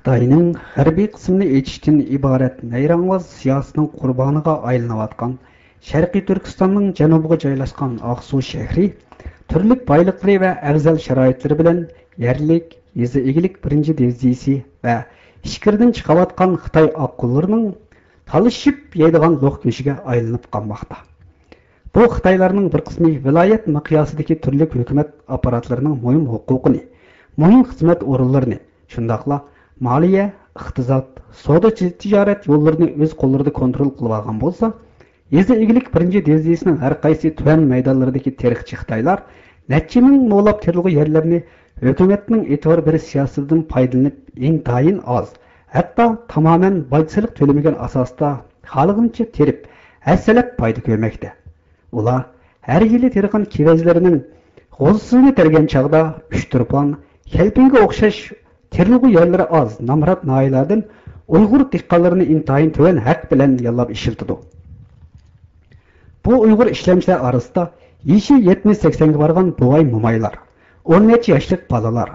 خىتاينىڭ غەربىي قىسمىنى ئېچىشتىن ئىبارەت نەيرەڭۋاز سىياسىتىنىڭ قۇربانىغا ئايلىنىۋاتقان شەرقىي تۈركىستاننىڭ جەنۇبىغا جايلاشقان ئاقسۇ شەھىرى تۈرلۈك بايلىقلىرى ۋە ئەۋزەل شارائىتلىرى بىلەن يەرلىك يېزا ئىگىلىك بىرىنچى دىۋىزىيىسى ۋە ئىچكىرىدىن چىقىۋاتقان خىتاي ئاققۇنلىرىنىڭ تالىشىپ يەيدىغان لوق گۆشىگە ئايلىنىپ قالماقتا. بۇ خىتايلارنىڭ بىر قىسمى ۋىلايەت مىقياسىدىكى تۈرلۈك ھۆكۈمەت ئاپپاراتلىرىنىڭ مۇھىم ھوقۇقىنى، مۇھىم خىزمەت ئورۇنلىرىنى، شۇنداقلا مالىيە، ئىقتىساد، سودا تىجارەت يوللىرىنى ئۆز قوللىرىدا كونترول قىلىۋالغان بولسا، يېزا ئىگىلىك بىرىنچى دىۋىزىيىسىنىڭ ھەر قايسى تۈۋەن مەيدانلىرىدىكى تېرىقچى خىتايلار نەچچە مىڭ مولاپ تېرىلغۇ يەرلەرنى ھۆكۈمەتنىڭ ئېتىبار بېرىش سىياسىتىدىن پايدىلىنىپ ئىنتايىن ئاز، ھەتتا تامامەن باج سېلىق تۆلىمىگەن ئاساستا خالىغىنىچە تېرىپ، ھەسسىلەپ پايدا كۆرمەكتە. ئۇلار ھەر يىلى تېرىغان كېۋەزلىرىنىڭ غوزىسىنى تەرگەن چاغدا ئۇچتۇرپان، كەلپىنگە ئوخشاش تېرىلغۇ يەرلىرى ئاز، نامرات ناھىيەلەردىن ئۇيغۇر دېھقانلىرىنى ئىنتايىن تۆۋەن ھەق بىلەن ياللاپ ئىشلىتىدۇ. بۇ ئۇيغۇر ئىشلەمچىلەر ئارىسىدا يېشى يەتمىش سەكسەنگە بارغان بوۋاي-مومايلار، ئون نەچچە ياشلىق بالىلار،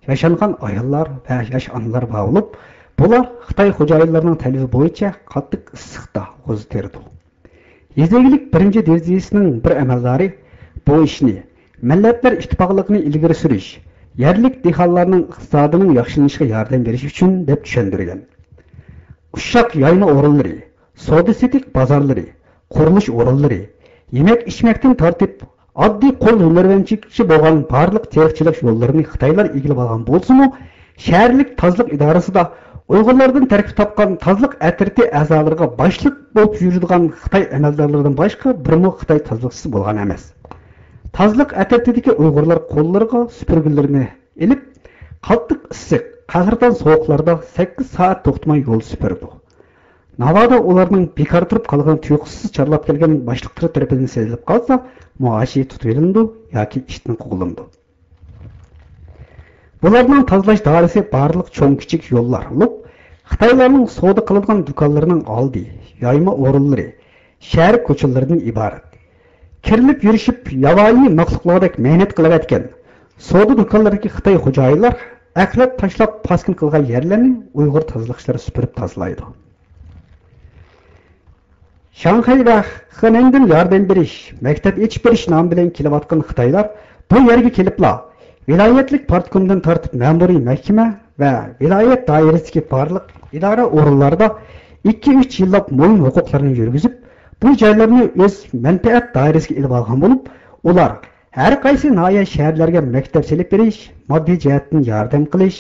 ياشانغان ئاياللار ۋە ياش ئانىلار بار بولۇپ، بۇلار خىتاي خوجايىنلىرىنىڭ تەلىپى بويىچە قاتتىق ئىسسىقتا غوزا تېرىدۇ. يېزا ئىگىلىك بىرىنچى دىۋىزىيىسىنىڭ بىر ئەمەلدارى بۇ ئىشنى مىللەتلەر ئىتتىپاقلىقىنى ئىلگىرى سۈرۈش، يەرلىك دېھقانلارنىڭ ئىقتىسادىنىڭ ياخشىلىنىشىغا ياردەم بېرىش ئۈچۈن، دەپ چۈشەندۈرگەن. ئۇششاق يايما ئورۇنلىرى، سودا سېتىق بازارلىرى، قۇرۇلۇش ئورۇنلىرى، يېمەك ئىچمەكتىن تارتىپ ئاددىي قول ھۈنەرۋەنچىلىككىچە بولغان بارلىق تېرىقچىلىق يوللىرىنى خىتايلار ئىگىلىۋالغان بولسىمۇ، شەھەرلىك تازىلىق ئىدارىسىدا ئۇيغۇرلاردىن تەركىب تاپقان تازىلىق ئەترىتى ئەزالىرىغا باشلىق بولۇپ يۈرىدىغان خىتاي ئەمەلدارلىرىدىن باشقا بىرمۇ خىتاي تازىلىقچىسى بولغان ئەمەس. تازىلىق ئەترىتىدىكى ئۇيغۇرلار قوللىرىغا سۈپۈرگىلىرىنى ئېلىپ، قاتتىق ئىسسىق، قەھرىتان سوغۇقلاردا سەككىز سائەت توختىماي يول سۈپۈرىدۇ. ناۋادا ئۇلارنىڭ بىكار تۇرۇپ قالغىنى تۇيۇقسىز چارلاپ كەلگەن باشلىقلىرى تەرىپىدىن سېلىنىپ قالسا، مائاشى تۇتۇۋېلىنىدۇ ياكى ئىشتىن قوغلىنىدۇ. بۇلارنىڭ تازىلاش دائىرىسى بارلىق چوڭ-كىچىك يوللار بولۇپ، خىتايلارنىڭ سودا قىلىدىغان دۇكانلىرىنىڭ ئالدى، يايما ئورۇنلىرى، شەھەر كوچىلىرىدىن ئىبارەت. كىرلىپ يۈرۈشۈپ، ياۋايى مەخلۇقلاردەك مەينەت قىلىۋەتكەن سودا دۇكانلىرىدىكى خىتاي خوجايىنلار ئەخلەت تاشلاپ پاسكىنا قىلغان يەرلەرنى ئۇيغۇر تازىلاقچىلىرى سۈپۈرۈپ تازىلايدۇ. شاڭخەي ۋە خېنەندىن ياردەم بېرىش، مەكتەپ ئېچىپ بېرىش نامى بىلەن كېلىۋاتقان خىتايلار بۇ يەرگە كېلىپلا، ۋىلايەتلىك پارتكومدىن تارتىپ مەمۇرىي مەھكىمە ۋە ۋىلايەت دائىرىسىدىكى بارلىق ئىدارە ئورۇنلاردا ئىككى، ئۈچ يىللاپ مۇھىم ھوقۇقلارنى يۈرگۈزۈپ، بۇ جايلارنى ئۆز مەنپەئەت دائىرىسىگە ئېلىۋالغان بولۇپ، ئۇلار ھەر قايسى ناھىيە، شەھەرلەرگە مەكتەپ سېلىپ بېرىش، ماددىي جەھەتتىن ياردەم قىلىش،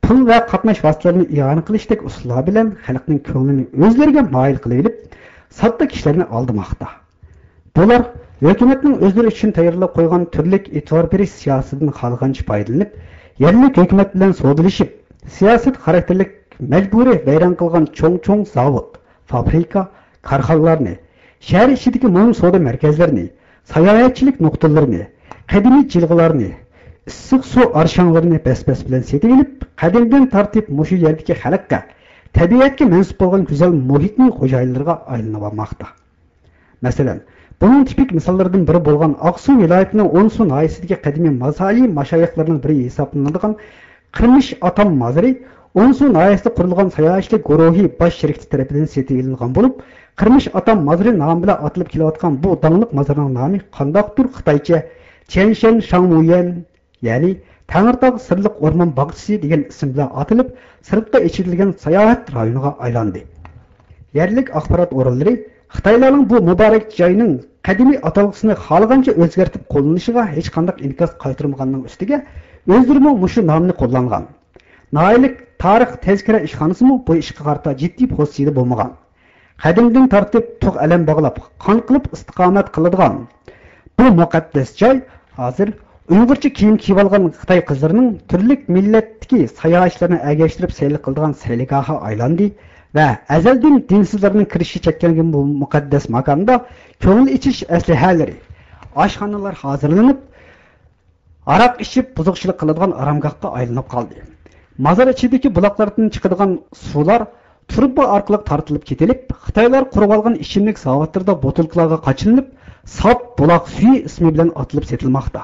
پۇل ۋە قاتناش ۋاسىتىلىرىنى ئىئانە قىلىشتەك ئۇسۇللار بىلەن خەلقنىڭ كۆڭلىنى ئۆزلىرىگە مايىل قىلىۋېلىپ، ساددا كىشىلەرنى ئالدىماقتا. بۇلار ھۆكۈمەتنىڭ ئۆزلىرى ئۈچۈن تەييارلاپ قويغان تۈرلۈك ئېتىبار بېرىش سىياسىتىدىن خالىغانچە پايدىلىنىپ، يەرلىك ھۆكۈمەت بىلەن سودىلىشىپ، سىياسەت خاراكتېرلىك مەجبۇرىي ۋەيران قىلغان چوڭ-چوڭ زاۋۇت، فابرىكا، كارخانىلارنى، شەھەر ئىچىدىكى مۇھىم سودا مەركەزلىرىنى، ساياھەتچىلىك نۇقتىلىرىنى، قەدىمىي جىلغىلارنى، ئىسسىق سۇ ئارشاڭلىرىنى بەس-بەس بىلەن سېتىۋېلىپ، قەدىمدىن تارتىپ مۇشۇ يەردىكى خەلققە، تەبىئەتكە مەنسۇپ بولغان گۈزەل مۇھىتنى خوجايىنلىرىغا ئايلىنىۋالماقتا. مەسىلەن، بۇنىڭ تىپىك مىساللىرىدىن بىرى بولغان ئاقسۇ ۋىلايىتىنىڭ ئونسۇ ناھىيەسىدىكى قەدىمىي ماسالى ماشايىخلىرىنىڭ بىرى ھېسابلىنىدىغان قىرمىش ئاتام مازىرى ئونسۇ ناھىيەسىدە قۇرۇلغان ساياھەتچىلىك گۇرۇھى باش شىركىتى تەرىپىدىن سېتىۋېلىنغان بولۇپ، قىرمىش ئاتام مازىرى نامى بىلەن ئاتىلىپ كېلىۋاتقان بۇ داڭلىق مازارنىڭ نامى قانداقتۇر خىتايچە چيەنشەن شاڭمۇيۈەن، يەنى تەڭرىتاغ سىرلىق ئورمان باغچىسى دېگەن ئىسىم بىلەن ئاتىلىپ، سىرتقا ئېچىۋېتىلگەن ساياھەت رايونىغا ئايلاندى. يەرلىك ئاخبارات ئورۇنلىرى خىتايلارنىڭ بۇ مۇبارەك جاينىڭ قەدىمىي ئاتالغۇسىنى خالىغانچە ئۆزگەرتىپ قوللىنىشىغا ھېچقانداق ئىنكاس قايتۇرمىغاننىڭ ئۈستىگە، ئۆزلىرىمۇ مۇشۇ نامنى قوللانغان. ناھىيەلىك تارىخ تەزكىرە ئىشخانىسىمۇ بۇ ئىشقا قارىتا جىددىي پوزىتسىيىدە بولمىغان. قەدىمدىن تارتىپ تۇغ ئەلەم باغلاپ، قان قىلىپ ئىستىقامەت قىلىدىغان بۇ مۇقەددەس جاي ھازىر ئۇيغۇرچە كىيىم كىيىۋالغان خىتاي قىزلىرىنىڭ تۈرلۈك مىللەتتىكى ساياھەتچىلەرنى ئەگەشتۈرۈپ سەيلە قىلىدىغان سەيلىگاھى ئايلاندى ۋە ئەزەلدىن دىنسىزلارنىڭ كىرىشى چەكلەنگەن بۇ مۇقەددەس ماكاندا كۆڭۈل ئېچىش ئەسلىھەلىرى، ئاشخانىلار ھازىرلىنىپ، ھاراق ئىچىپ بۇزۇقچىلىق قىلىدىغان ئارامگاھقا ئايلىنىپ قالدى. مازار ئىچىدىكى بۇلاقلاردىن چىقىدىغان سۇلار تۇرۇبا ئارقىلىق تارتىلىپ كېتىلىپ، خىتايلار قۇرۇۋالغان ئىچىملىك زاۋۇتلىرىدا بوتۇلكىلارغا قاچىلىنىپ، ساپ بۇلاق سۈيى ئىسمى بىلەن ئاتىلىپ سېتىلماقتا.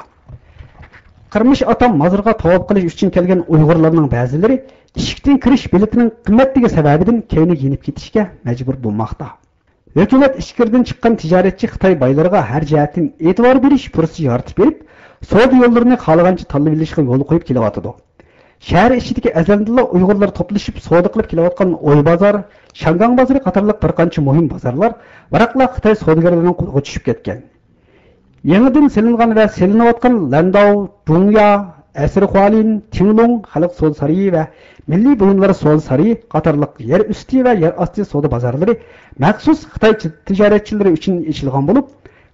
قىرمىش ئاتام مازىرىغا تاۋاپ قىلىش ئۈچۈن كەلگەن ئۇيغۇرلارنىڭ بەزىلىرى ئىشىكتىن كىرىش بېلىتىنىڭ قىممەتلىكى سەۋەبىدىن كەينىگە يېنىپ كېتىشكە مەجبۇر بولماقتا. ھۆكۈمەت ئىچكىرىدىن چىققان تىجارەتچى خىتاي بايلىرىغا ھەر جەھەتتىن ئېتىبار بېرىش پۇرسىتى يارىتىپ بېرىپ، سودا يوللىرىنى خالىغانچە تاللىۋېلىشقا يول قويۇپ كېلىۋاتىدۇ. شەھەر ئىچىدىكى ئەزەلدىنلا ئۇيغۇرلار توپلىشىپ سودا قىلىپ كېلىۋاتقان ئوي بازار، شياڭگاڭ بازىرى قاتارلىق بىر قانچە مۇھىم بازارلار بىراقلا خىتاي سودىگەرلىرىنىڭ قولىغا چۈشۈپ كەتكەن. يېڭىدىن سېلىنغان ۋە سېلىنىۋاتقان لەنداۋ، جۇڭيا، ئەسىرخۇالىن، تىڭلۇڭ خەلق سودا سارىيى ۋە مىللىي بۇيۇملار سودا سارىيى قاتارلىق يەر ئۈستى ۋە يەر ئاستى سودا بازارلىرى مەخسۇس خىتاي تىجارەتچىلىرى ئۈچۈن ئېچىلغان بولۇپ،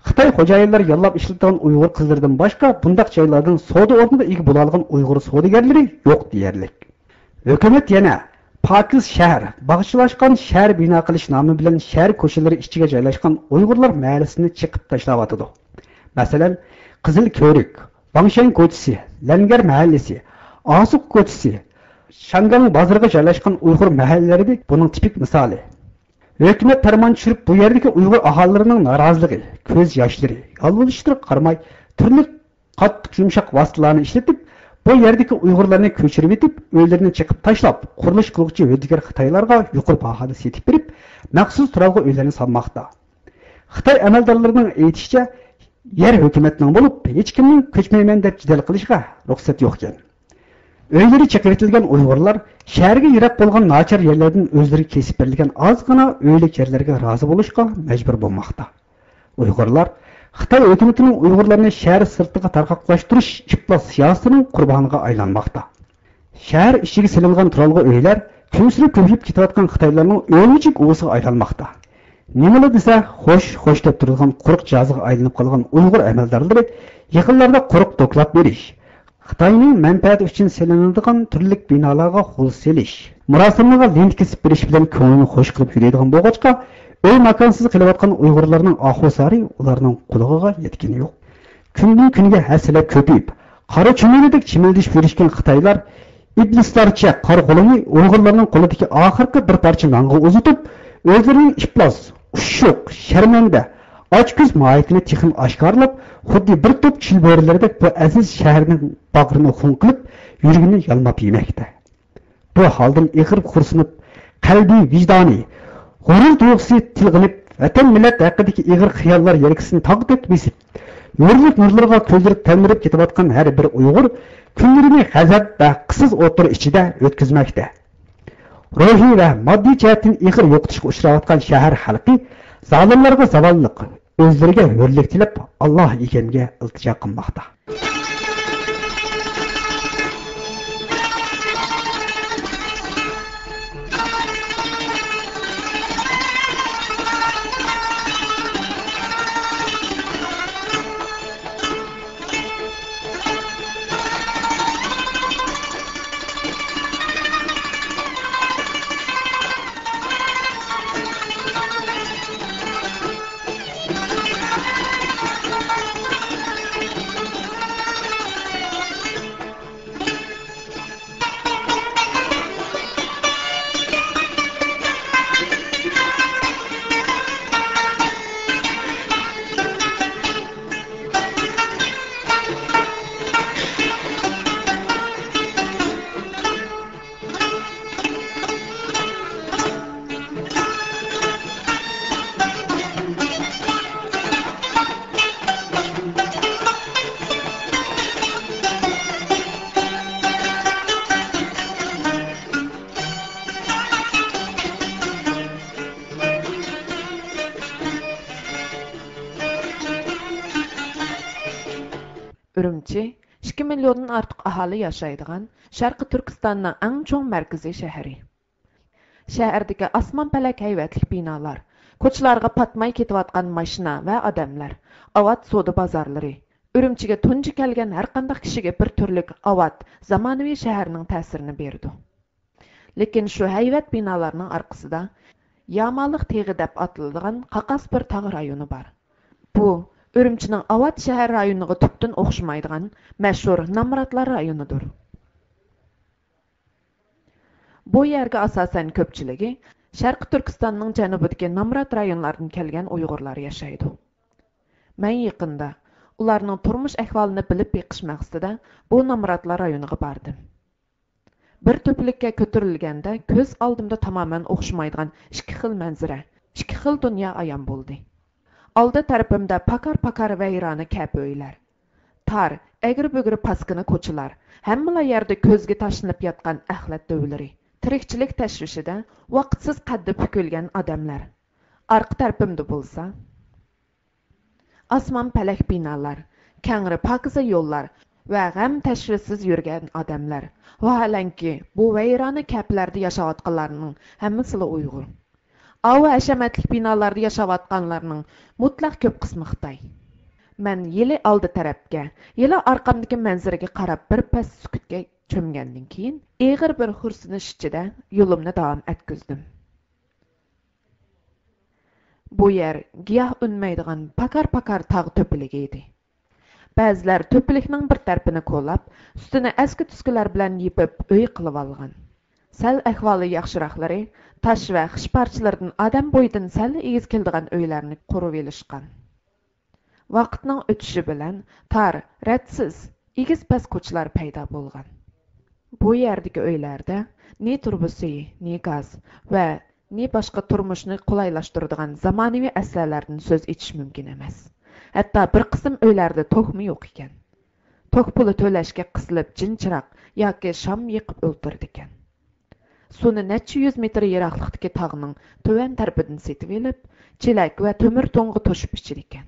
خىتاي خوجايىنلار ياللاپ ئىشلىتىدىغان ئۇيغۇر قىزلىرىدىن باشقا بۇنداق جايلاردىن سودا ئورنىغا ئىگە بولالىغان ئۇيغۇر سودىگەرلىرى يوق دېيەرلىك. ھۆكۈمەت يەنە پاكىز شەھەر، باغچىلاشقان شەھەر بىنا قىلىش نامى بىلەن شەھەر كوچىلىرى ئىچىگە جايلاشقان ئۇيغۇرلار مەھەللىسىنى چېقىپ تاشلاۋاتىدۇ. مەسىلەن، قىزىل كۆۋرۈك، ۋاڭشەن كوچىسى، لەنگەر مەھەللىسى، ئاسۇق كوچىسى، شياڭگاڭ بازىرىغا جايلاشقان ئۇيغۇر مەھەللىلىرى بۇنىڭ تىپىك مىسالى. ھۆكۈمەت پەرمان چۈشۈرۈپ، بۇ يەردىكى ئۇيغۇر ئاھالىلىرىنىڭ نارازىلىقى، كۆز ياشلىرى، يالۋۇرۇشلىرىغا قارىماي، تۈرلۈك قاتتىق يۇمشاق ۋاسىتىلەرنى ئىشلىتىپ، بۇ يەردىكى ئۇيغۇرلارنى كۆچۈرۈۋېتىپ، ئۆيلىرىنى چېقىپ تاشلاپ، قۇرۇلۇش قىلغۇچى ھۆددىگەر خىتايلارغا يۇقىرى باھادا سېتىپ بېرىپ، مەخسۇس تۇرالغۇ ئۆيلەرنى سالماقتا. خىتاي ئەمەلدارلىرىنىڭ ئېيتىشىچە، يەر ھۆكۈمەتنىڭ بولۇپ، ھېچكىمنىڭ كۆچمەيمەن دەپ جېدەل قىلىشىغا رۇخسەت يوقكەن. ئۆيلىرى چېقىۋېتىلگەن ئۇيغۇرلار شەھەرگە يىراق بولغان ناچار يەرلەردىن ئۆزلىرىگە كېسىپ بېرىلگەن ئازغىنا ئۆيلۈك يەرلەرگە رازى بولۇشقا مەجبۇر بولماقتا. ئۇيغۇرلار خىتاي ھۆكۈمىتىنىڭ ئۇيغۇرلارنى شەھەر سىرتىغا تارقاقلاشتۇرۇش ئىپلاس سىياسىتىنىڭ قۇربانىغا ئايلانماقتا. شەھەر ئىچىگە سېلىنغان تۇرالغۇ ئۆيلەر كۈنسېرى كۆپىيىپ كېتىۋاتقان خىتايلارنىڭ ئۆلمىچۈك ئۇۋىسىغا ئايلانماقتا. نېمىلا دېسە، خوش، خوش دەپ تۇرىدىغان قۇرۇق جازىغا ئايلىنىپ قالغان ئۇيغۇر ئەمەلدارلىرى يېقىنلاردا قۇرۇق دوكلات بېرىش، خىتاينىڭ مەنپەئەتى ئۈچۈن سېلىنىدىغان تۈرلۈك بىنالارغا غول سېلىش، مۇراسىملارغا لېنت كېسىپ بېرىش بىلەن كۆڭلىنى خوش قىلىپ يۈرىدىغان بولغاچقا، ئۆي ماكانسىز قېلىۋاتقان ئۇيغۇرلارنىڭ ئاھۇ زارى ئۇلارنىڭ قۇلىقىغا يەتكىنى يوق. كۈندىن كۈنگە ھەسسىلەپ كۆپىيىپ، قارا چۈمۈلىدەك چىمىلدىشىپ يۈرۈشكەن خىتايلار ئىبلىسلارچە قارا قولىنى ئۇيغۇرلارنىڭ قولىدىكى ئاخىرقى بىر پارچە نانغا ئۇزىتىپ، ئۆزلىرىنىڭ ئىپلاس، ئۇششۇق، شەرمەندە، ئاچكۆز ماھىيىتىنى تېخىمۇ ئاشكارىلاپ، خۇددى بىر توپ چىل بۆرىلىرىدەك بۇ ئەزىز شەھەرنىڭ باغرىنى خۇڭقىلىپ، يۈرىكىنى يالماپ يېمەكتە. بۇ ھالدىن ئېغىر خورسىنىپ، قەلبى، ۋىجدانى، غۇرۇر تۇيغۇسى تىلغىنىپ، ۋەتەن، مىللەت ھەققىدىكى ئېغىر خىياللار يەلكىسىنى تاغدەك بېسىپ، ھۆرلۈك نۇرلىرىغا كۆزلىرى تەلمۈرۈپ كېتىۋاتقان ھەر بىر ئۇيغۇر كۈنلىرىنى غەزەپ ۋە قىسىس ئوتلىرى ئىچىدە ئۆتكۈزمەكتە. روھىي ۋە ماددىي جەھەتتىن ئېغىر يوقىتىشقا ئۇچراۋاتقان شەھەر خەلقى زالىملارغا زاۋاللىق، ئۆزلىرىگە ھۆرلۈك تىلەپ، ئاللا ئېكەمگە ئىلتىجا قىلماقتا. ئۈرۈمچى ئىككى مىليوندىن ئارتۇق ئاھالى ياشايدىغان شەرقىي تۈركىستاننىڭ ئەڭ چوڭ مەركىزىي شەھىرى. شەھەردىكى ئاسمان پەلەك ھەيۋەتلىك بىنالار، كوچىلارغا پاتماي كېتىۋاتقان ماشىنا ۋە ئادەملەر، ئاۋات سودا بازارلىرى، ئۈرۈمچىگە تۇنجى كەلگەن ھەرقانداق كىشىگە بىر تۈرلۈك ئاۋات، زامانىۋى شەھەرنىڭ تەسىرىنى بېرىدۇ. لېكىن شۇ ھەيۋەت بىنالارنىڭ ئارقىسىدا يامالىق تېغى دەپ ئاتىلىدىغان قاقاس بىر تاغ رايونى بار. بۇ ئۈرۈمچىنىڭ ئاۋات شەھەر رايونىغا تۈپتىن ئوخشىمايدىغان مەشھۇر نامراتلار رايونىدۇر. بۇ يەرگە ئاساسەن كۆپچىلىكى شەرقىي تۈركىستاننىڭ جەنۇبىدىكى نامرات رايونلاردىن كەلگەن ئۇيغۇرلار ياشايدۇ. مەن يېقىندا ئۇلارنىڭ تۇرمۇش ئەھۋالىنى بىلىپ بېقىش مەقسىتىدە بۇ نامراتلار رايونىغا باردىم. بىر تۆپىلىككە كۆتۈرۈلگەندە كۆز ئالدىمدا تامامەن ئوخشىمايدىغان ئىككى خىل مەنزىرە، ئىككى خىل دۇنيا ئايان بولدى. ئالدى تەرىپىمدە پاكار-پاكار ۋەيرانە كەپە ئۆيلەر. تار، ئەگرى-بۈگرى پاسكىنا كوچىلار، ھەممىلا يەردە كۆزگە تاشلىنىپ ياتقان ئەخلەت دۆۋىلىرى. تىرىكچىلىك تەشۋىشىدە ۋاقىتسىز قەددى پۈكۈلگەن ئادەملەر. ئارقا تەرىپىمدە بولسا، ئاسمان پەلەك بىنالار، كەڭرى پاكىزە يوللار ۋە غەم تەشۋىشسىز يۈرگەن ئادەملەر. ۋاھالەنكى، بۇ ۋەيرانە كەپىلەردە ياشاۋاتقانلارنىڭ ھەممىسىلا ئۇيغۇر. ئاۋۇ ھەشەمەتلىك بىنالاردا ياشاۋاتقانلارنىڭ مۇتلەق كۆپ قىسمى خىتاي. مەن يىلى ئالدى تەرەپكە، يىلى ئارقامدىكى مەنزىرىگە قاراپ بىر پەس سۈكۈتكە چۆمگەندىن كېيىن، ئېغىر بىر خورسىنىش ئىچىدە يولۇمنى داۋام ئەتكۈزدۈم. بۇ يەر گىياھ ئۈنمەيدىغان پاكار-پاكار تاغ تۆپىلىكى ئىدى. بەزىلەر تۆپىلىكنىڭ بىر تەرىپىنى كولاپ، ئۈستىنى ئەسكى-تۈسكىلەر بىلەن يېپىپ ئۆي قىلىۋالغان. سەل ئەھۋالى ياخشىراقلىرى تاش ۋە خىش پارچىلىرىدىن ئادەم بويىدىن سەل ئېگىز كېلىدىغان ئۆيلەرنى قۇرۇۋېلىشقان. ۋاقىتنىڭ ئۆتۈشى بىلەن تار، رەتسىز، ئېگىز-پەس كوچىلار پەيدا بولغان. بۇ يەردىكى ئۆيلەردە نى تۇرۇبا سۈيى، نى گاز ۋە نى باشقا تۇرمۇشنى قولايلاشتۇرىدىغان زامانىۋى ئەسلىھەلەردىن سۆز ئېچىش مۇمكىن ئەمەس. ھەتتا بىر قىسىم ئۆيلەردە توكمۇ يوق ئىكەن. توك پۇلى تۆلەشكە قىسىلىپ جىنچىراغ ياكى شام يېقىپ ئولتۇرىدىكەن. سۇنى نەچچە يۈز مېتىر يىراقلىقتىكى تاغنىڭ تۆۋەن تەرىپىدىن سېتىۋېلىپ، چېلەك ۋە تۆمۈر تۇڭغا توشۇپ ئىچىدىكەن.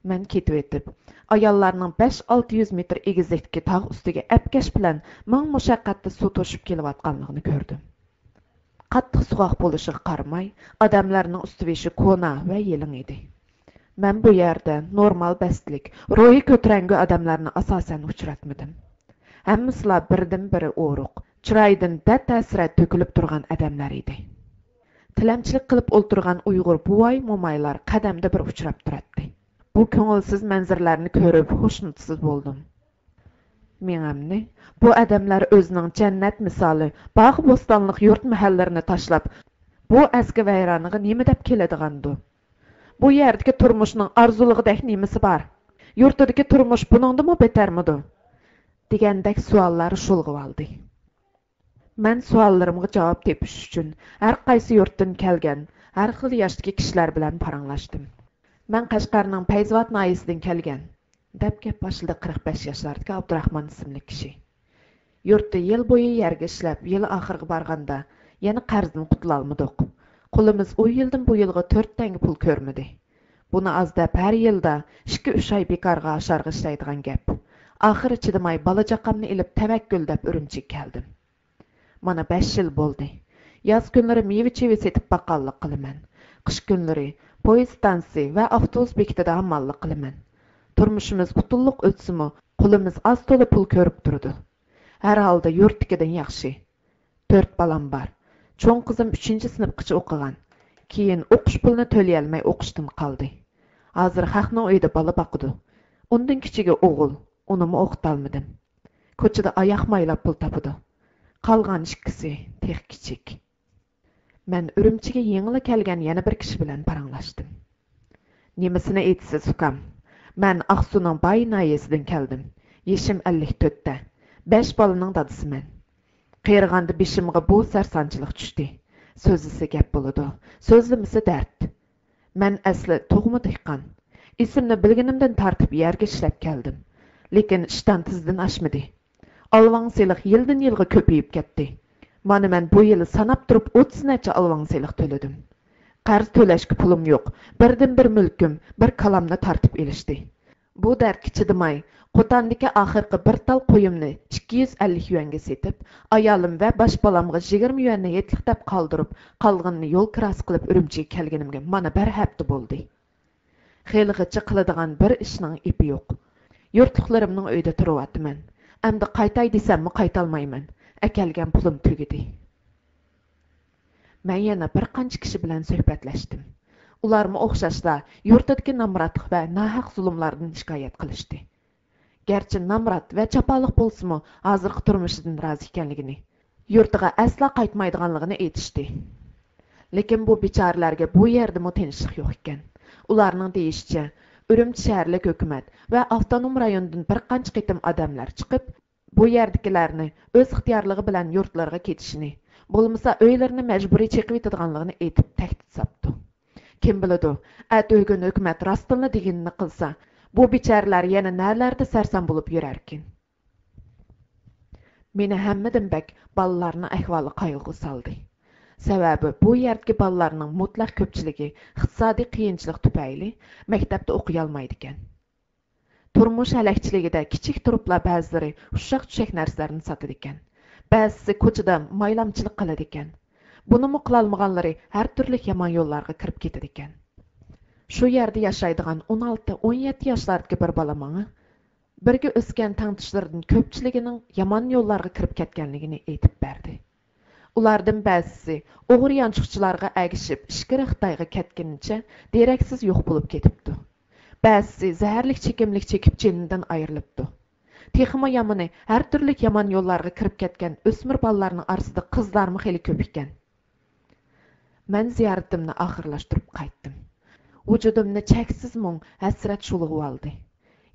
مەن كېتىۋېتىپ، ئاياللارنىڭ بەش-ئالتە يۈز مېتىر ئېگىزلىكتىكى تاغ ئۈستىگە ئەپكەش بىلەن مىڭ مۇشەققەتتە سۇ توشۇپ كېلىۋاتقانلىقىنى كۆردۈم. قاتتىق سوغۇق بولۇشىغا قارىماي، ئادەملەرنىڭ ئۈستى-بېشى كونا ۋە يېلىڭ ئىدى. مەن بۇ يەردە نورمال بەستلىك، روھى كۆتۈرەڭگۈ ئادەملەرنى ئاساسەن ئۇچراتمىدىم. ھەممىسىلا بىردىنبىرى ئورۇق، چىرايىدىن دەرد-ھەسرەت تۆكۈلۈپ تۇرغان ئادەملەر ئىدى. تىلەمچىلىك قىلىپ ئولتۇرغان ئۇيغۇر بوۋاي-مومايلار قەدەمدە بىر ئۇچراپ تۇراتتى. بۇ كۆڭۈلسىز مەنزىرىلەرنى كۆرۈپ ھوشنۇتسىز بولدۇم. مېڭەمنى بۇ ئادەملەر ئۆزىنىڭ جەننەت مىسالى باغ-بوستانلىق يۇرت-مەھەللىرىنى تاشلاپ، بۇ ئەسكى ۋەيرانىغا نېمە دەپ كېلىدىغاندۇ؟ بۇ يەردىكى تۇرمۇشنىڭ ئارزۇلۇقىدەك نېمىسى بار؟ يۇرتىدىكى تۇرمۇش بۇنىڭدىنمۇ بەتەرمىدۇ؟ دېگەندەك سوئاللار شۇلغىۋالدى. مەن سوئاللىرىمغا جاۋاب تېپىش ئۈچۈن ھەر قايسى يۇرتتىن كەلگەن، ھەر خىل ياشتىكى كىشىلەر بىلەن پاراڭلاشتىم. مەن قەشقەرنىڭ پەيزىۋات ناھىيەسىدىن كەلگەن، دەپ گەپ باشلىدى قىرىق بەش ياشلاردىكى ئابدۇراخمان ئىسىملىك كىشى. يۇرتتا يىل بويى يەرگە ئىشلەپ، يىل ئاخىرىغا بارغاندا، يەنە قەرزدىن قۇتۇلالمىدۇق. قولىمىز ئۇ يىلدىن بۇ يىلغا تۆت تەڭگە پۇل كۆرمىدى. بۇنى ئاز دەپ، ھەر يىلدا ئىككى-ئۈچ ئاي بىكارغا ئاشارغا ئىشلەيدىغان گەپ. ئاخىرى چىدىماي، بالا-چاقامنى ئېلىپ، تەۋەككۈل دەپ ئۈرۈمچىگە كەلدىم. مانا بەش يىل بولدى. ياز كۈنلىرى مېۋە-چېۋە سېتىپ باققانلىق قىلىمەن. قىش كۈنلىرى پويىز ستانسىسى ۋە ئاپتوبۇس بېكىتىدە ھامماللىق قىلىمەن. تۇرمۇشىمىز ئۇتۇقلۇق ئۆتسىمۇ، قولىمىز ئاز-تولا پۇل كۆرۈپ تۇرىدۇ. ھەر ھالدا يۇرتتىكىدىن ياخشى. تۆت بالام بار. چوڭ قىزىم ئۈچىنچى سىنىپقىچە ئوقۇغان. كېيىن ئوقۇش پۇلىنى تۆلىيەلمەي ئوقۇشتىن قالدى. ھازىر خەقنىڭ ئۆيىدە بالا باقىدۇ. ئۇندىن كىچىكى ئوغۇل، ئۇنىمۇ ئوقۇتالمىدىم. كوچىدا ئاياق مايلاپ پۇل تاپىدۇ. قالغان ئىككىسى تېخى كىچىك. مەن ئۈرۈمچىگە يېڭىلا كەلگەن يەنە بىر كىشى بىلەن پاراڭلاشتىم. نېمىسىنى ئېيتىسىز، ئۇكام؟ مەن ئاقسۇنىڭ باي ناھىيەسىدىن كەلدىم. يېشىم ئەللىك تۆتتە. بەش بالىنىڭ دادىسىمەن. قېرىغاندا بېشىمغا بۇ سەرسانچىلىق چۈشتى. سۆزلىسە گەپ بولىدۇ، سۆزلىمىسە دەرد. مەن ئەسلى تۇغما دېھقان. ئېسىمنى بىلگىنىمدىن تارتىپ يەرگە ئىشلەپ كەلدىم. لېكىن ئىشتان تىزدىن ئاشمىدى. ئالۋاڭ سېلىق يىلدىن يىلغا كۆپىيىپ كەتتى. مانا مەن بۇ يىلى ساناپ تۇرۇپ ئوتتۇز نەچچە ئالۋاڭ سېلىق تۆلىدىم. قەرز تۆلەشكە پۇلۇم يوق. بىردىنبىر مۈلكۈم بىر كالامنى تارتىپ ئېلىشتى. بۇ دەردكە چىدىماي، قوتاندىكى ئاخىرقى بىر تال قويۇمنى ئىككى يۈز ئەللىك يۈەنگە سېتىپ، ئايالىم ۋە باش بالامغا يىگىرمە يۈەننى ھېيتلىق دەپ قالدۇرۇپ، قالغىنىنى يول كىراسى قىلىپ ئۈرۈمچىگە كەلگىنىمگە مانا بىر ھەپتە بولدى. خېلىغىچە قىلىدىغان بىر ئىشنىڭ ئېپى يوق. يۇرتلۇقلىرىمنىڭ ئۆيىدە تۇرۇۋاتىمەن. ئەمدى قايتاي دېسەممۇ قايتالمايمەن. ئەكەلگەن پۇلۇم تۈگىدى. مەن يەنە بىر قانچە كىشى بىلەن سۆھبەتلەشتىم. ئۇلارمۇ ئوخشاشلا يۇرتىدىكى نامراتلىق ۋە ناھەق زۇلۇملاردىن شىكايەت قىلىشتى. گەرچە نامرات ۋە جاپالىق بولسىمۇ، ھازىرقى تۇرمۇشىدىن رازى ئىكەنلىكىنى، يۇرتىغا ئەسلا قايتمايدىغانلىقىنى ئېيتىشتى. لېكىن بۇ بىچارىلەرگە بۇ يەردىمۇ تىنچلىق يوق ئىكەن. ئۇلارنىڭ دېيىشىچە، ئۈرۈمچى شەھەرلىك ھۆكۈمەت ۋە ئاپتونوم رايوندىن بىر قانچە قېتىم ئادەملەر چىقىپ، بۇ يەردىكىلەرنى ئۆز ئىختىيارلىقى بىلەن يۇرتلىرىغا كېتىشىنى، بولمىسا ئۆيلىرىنى مەجبۇرىي چېقىۋېتىدىغانلىقىنى ئېيتىپ تەھدىت ساپتۇ. كىم بىلىدۇ، ئەتىگۈن ھۆكۈمەت راستتىنلا دېگىنىنى قىلسا، بۇ بىچارىلەر يەنە نەلەردە سەرسان بولۇپ يۈرەركىن؟ مېنى ھەممىدىن بەك بالىلارنىڭ ئەھۋالى قايغۇغا سالدى. سەۋەبى، بۇ يەردىكى بالىلارنىڭ مۇتلەق كۆپچىلىكى ئىقتىسادىي قىيىنچىلىق تۈپەيلى مەكتەپتە ئوقۇيالمايدىكەن. تۇرمۇش ھەلەكچىلىكىدە كىچىك تۇرۇپلا بەزىلىرى ئۇششاق-چۈششەك نەرسىلەرنى ساتىدىكەن. بەزىسى كوچىدا مايلامچىلىق قىلىدىكەن. بۇنىمۇ قىلالمىغانلىرى ھەر تۈرلۈك يامان يوللارغا كىرىپ كېتىدىكەن. شۇ يەردە ياشايدىغان ئون ئالتە، ئون يەتتە ياشلاردىكى بىر بالا ماڭا بىرگە ئۆسكەن تەڭتۇشلىرىدىن كۆپچىلىكىنىڭ يامان يوللارغا كىرىپ كەتكەنلىكىنى ئېيتىپ بەردى. ئۇلاردىن بەزىسى ئوغرى يانچۇقچىلارغا ئەگىشىپ، ئىچكىرى خىتايغا كەتكىنىچە دېرەكسىز يوق بولۇپ كېتىپتۇ. بەزىسى زەھەرلىك چېكىملىك چېكىپ جېنىدىن ئايرىلىپتۇ. تېخىمۇ يامىنى، ھەر تۈرلۈك يامان يوللارغا كىرىپ كەتكەن ئۆسمۈر بالىلارنىڭ ئارىسىدا قىزلارمۇ خېلى كۆپ ئىكەن. مەن زىيارىتىمنى ئاخىرلاشتۇرۇپ قايتتىم. ۋۇجۇدۇمنى چەكسىز مۇڭ، ھەسرەت شۇلغىۋالدى.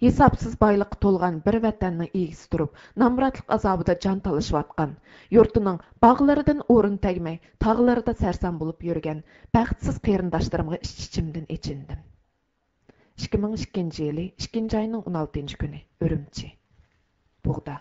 ھېسابسىز بايلىققا تولغان بىر ۋەتەننىڭ ئىگىسى تۇرۇپ، نامراتلىق ئازابىدا جان تالىشىۋاتقان، يۇرتىنىڭ باغلىرىدىن ئورۇن تەگمەي، تاغلىرىدا سەرسان بولۇپ يۈرگەن بەختسىز قېرىنداشلىرىمغا ئىچ-ئىچىمدىن ئېچىندىم. ئىككى مىڭ ئىككىنچى يىلى ئىككىنچى ئاينىڭ ئون ئالتىنچى كۈنى، ئۈرۈمچى. بۇغدا.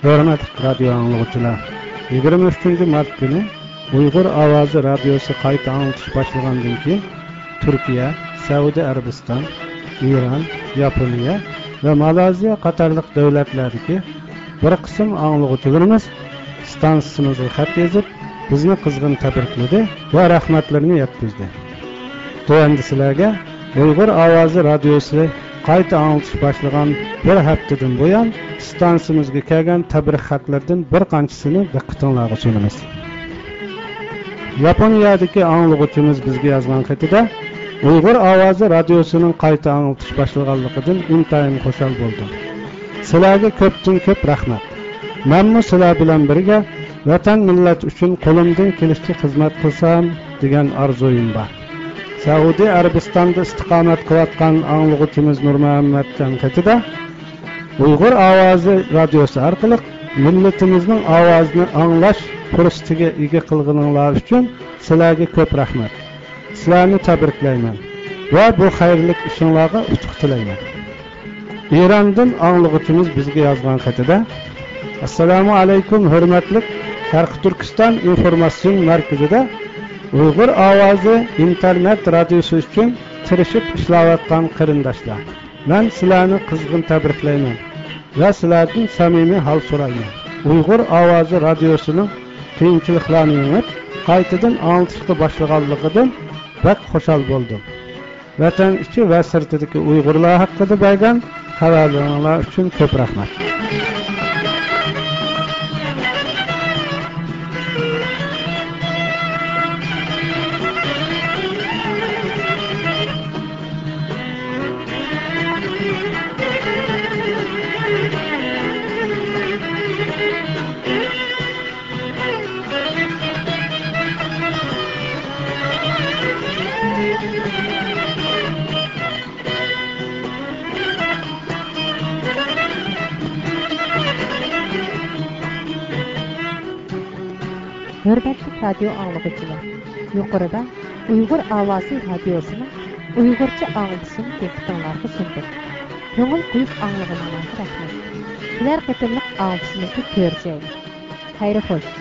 ھۆرمەتلىك رادىيو ئاڭلىغۇچىلار، يىگىرمە ئۈچىنچى مارت كۈنى ئۇيغۇر ئاۋازى رادىيوسى قايتا ئاڭلىتىش باشلىغاندىن كېيىن، تۈركىيە، سەئۇدى ئەرەبىستان، ئىران، ياپونىيە ۋە مالايزىيە قاتارلىق دۆلەتلەردىكى بىر قىسىم ئاڭلىغۇچىلىرىمىز ئىستانسىمىزغا خەت يېزىپ، بىزنى قىزغىن تەبرىكلىدى ۋە رەھمەتلىرىنى يەتكۈزدى. تۆۋەندە سىلەرگە ئۇيغۇر ئاۋازى رادىيوسى قايتا ئاڭلىتىش باشلىغان بىر ھەپتىدىن بۇيان ئىستانسىمىزغا كەلگەن تەبرىك خەتلىرىدىن بىر قانچىسىنى دىققىتىڭلارغا سۇنىمىز. ياپونىيەدىكى ئاڭلىغۇچىمىز بىزگە يازغان خېتىدە، ئۇيغۇر ئاۋازى رادىيوسىنىڭ قايتا ئاڭلىتىش باشلىغانلىقىدىن ئىنتايىن خۇشال بولدۇم. سىلەرگە كۆپتىن كۆپ رەھمەت. مەنمۇ سىلەر بىلەن بىرگە ۋەتەن مىللەت ئۈچۈن قولۇمدىن كېلىشىچە خىزمەت قىلسام دېگەن ئارزۇيۇم بار. سەئۇدى ئەرەبىستاندا ئىستىقامەت قىلىۋاتقان ئاڭلىغۇچىمىز نۇرمۇھەممەتجان خېتىدە، ئۇيغۇر ئاۋازى رادىيوسى ئارقىلىق مىللىتىمىزنىڭ ئاۋازىنى ئاڭلاش پۇرسىتىگە ئىگە قىلغىنىڭلار ئۈچۈن سىلەرگە كۆپ رەھمەت. سىلەرنى تەبرىكلەيمەن ۋە بۇ خەيرلىك ئىشىڭلارغا ئۇتۇق تىلەيمەن. ئىراندىن ئاڭلىغۇچىمىز بىزگە يازغان خېتىدە، ئەسسالامۇ ئەلەيكۇم، ھۆرمەتلىك شەرقىي تۈركىستان ئىنفورماتسىيون مەركىزىدە ئۇيغۇر ئاۋازى ئىنتېرنېت رادىيوسى ئۈچۈن تىرىشىپ ئىشلەۋاتقان قېرىنداشلار. مەن سىلەرنى قىزغىن تەبرىكلەيمەن ۋە سىلەردىن سەمىمىي ھال سورايمەن. ئۇيغۇر ئاۋازى رادىيوسىنىڭ قىيىنچىلىقلارنى يېڭىپ، قايتىدىن ئاڭلىتىشقا باشلىغانلىقىدىن بەك خۇشال بولدۇم. ۋەتەن ئىچى ۋە سىرتىدىكى ئۇيغۇرلار ھەققىدە بەرگەن خەۋەرلىرىڭلار ئۈچۈن كۆپ رەھمەت. ھۆرمەتلىك رادىيو ئاڭلىغۇچىلار، يۇقىرىدا ئۇيغۇر ئاۋازى رادىيوسىنىڭ ئۇيغۇرچە ئاڭلىتىشىنى دىققىتىڭلارغا سۇندۇم. كۆڭۈل قويۇپ ئاڭلىغىنىڭلارغا رەھمەت. كېلەر قېتىملىق ئاڭلىتىشىمىزدا كۆرۈشەيلى. خەير خوش.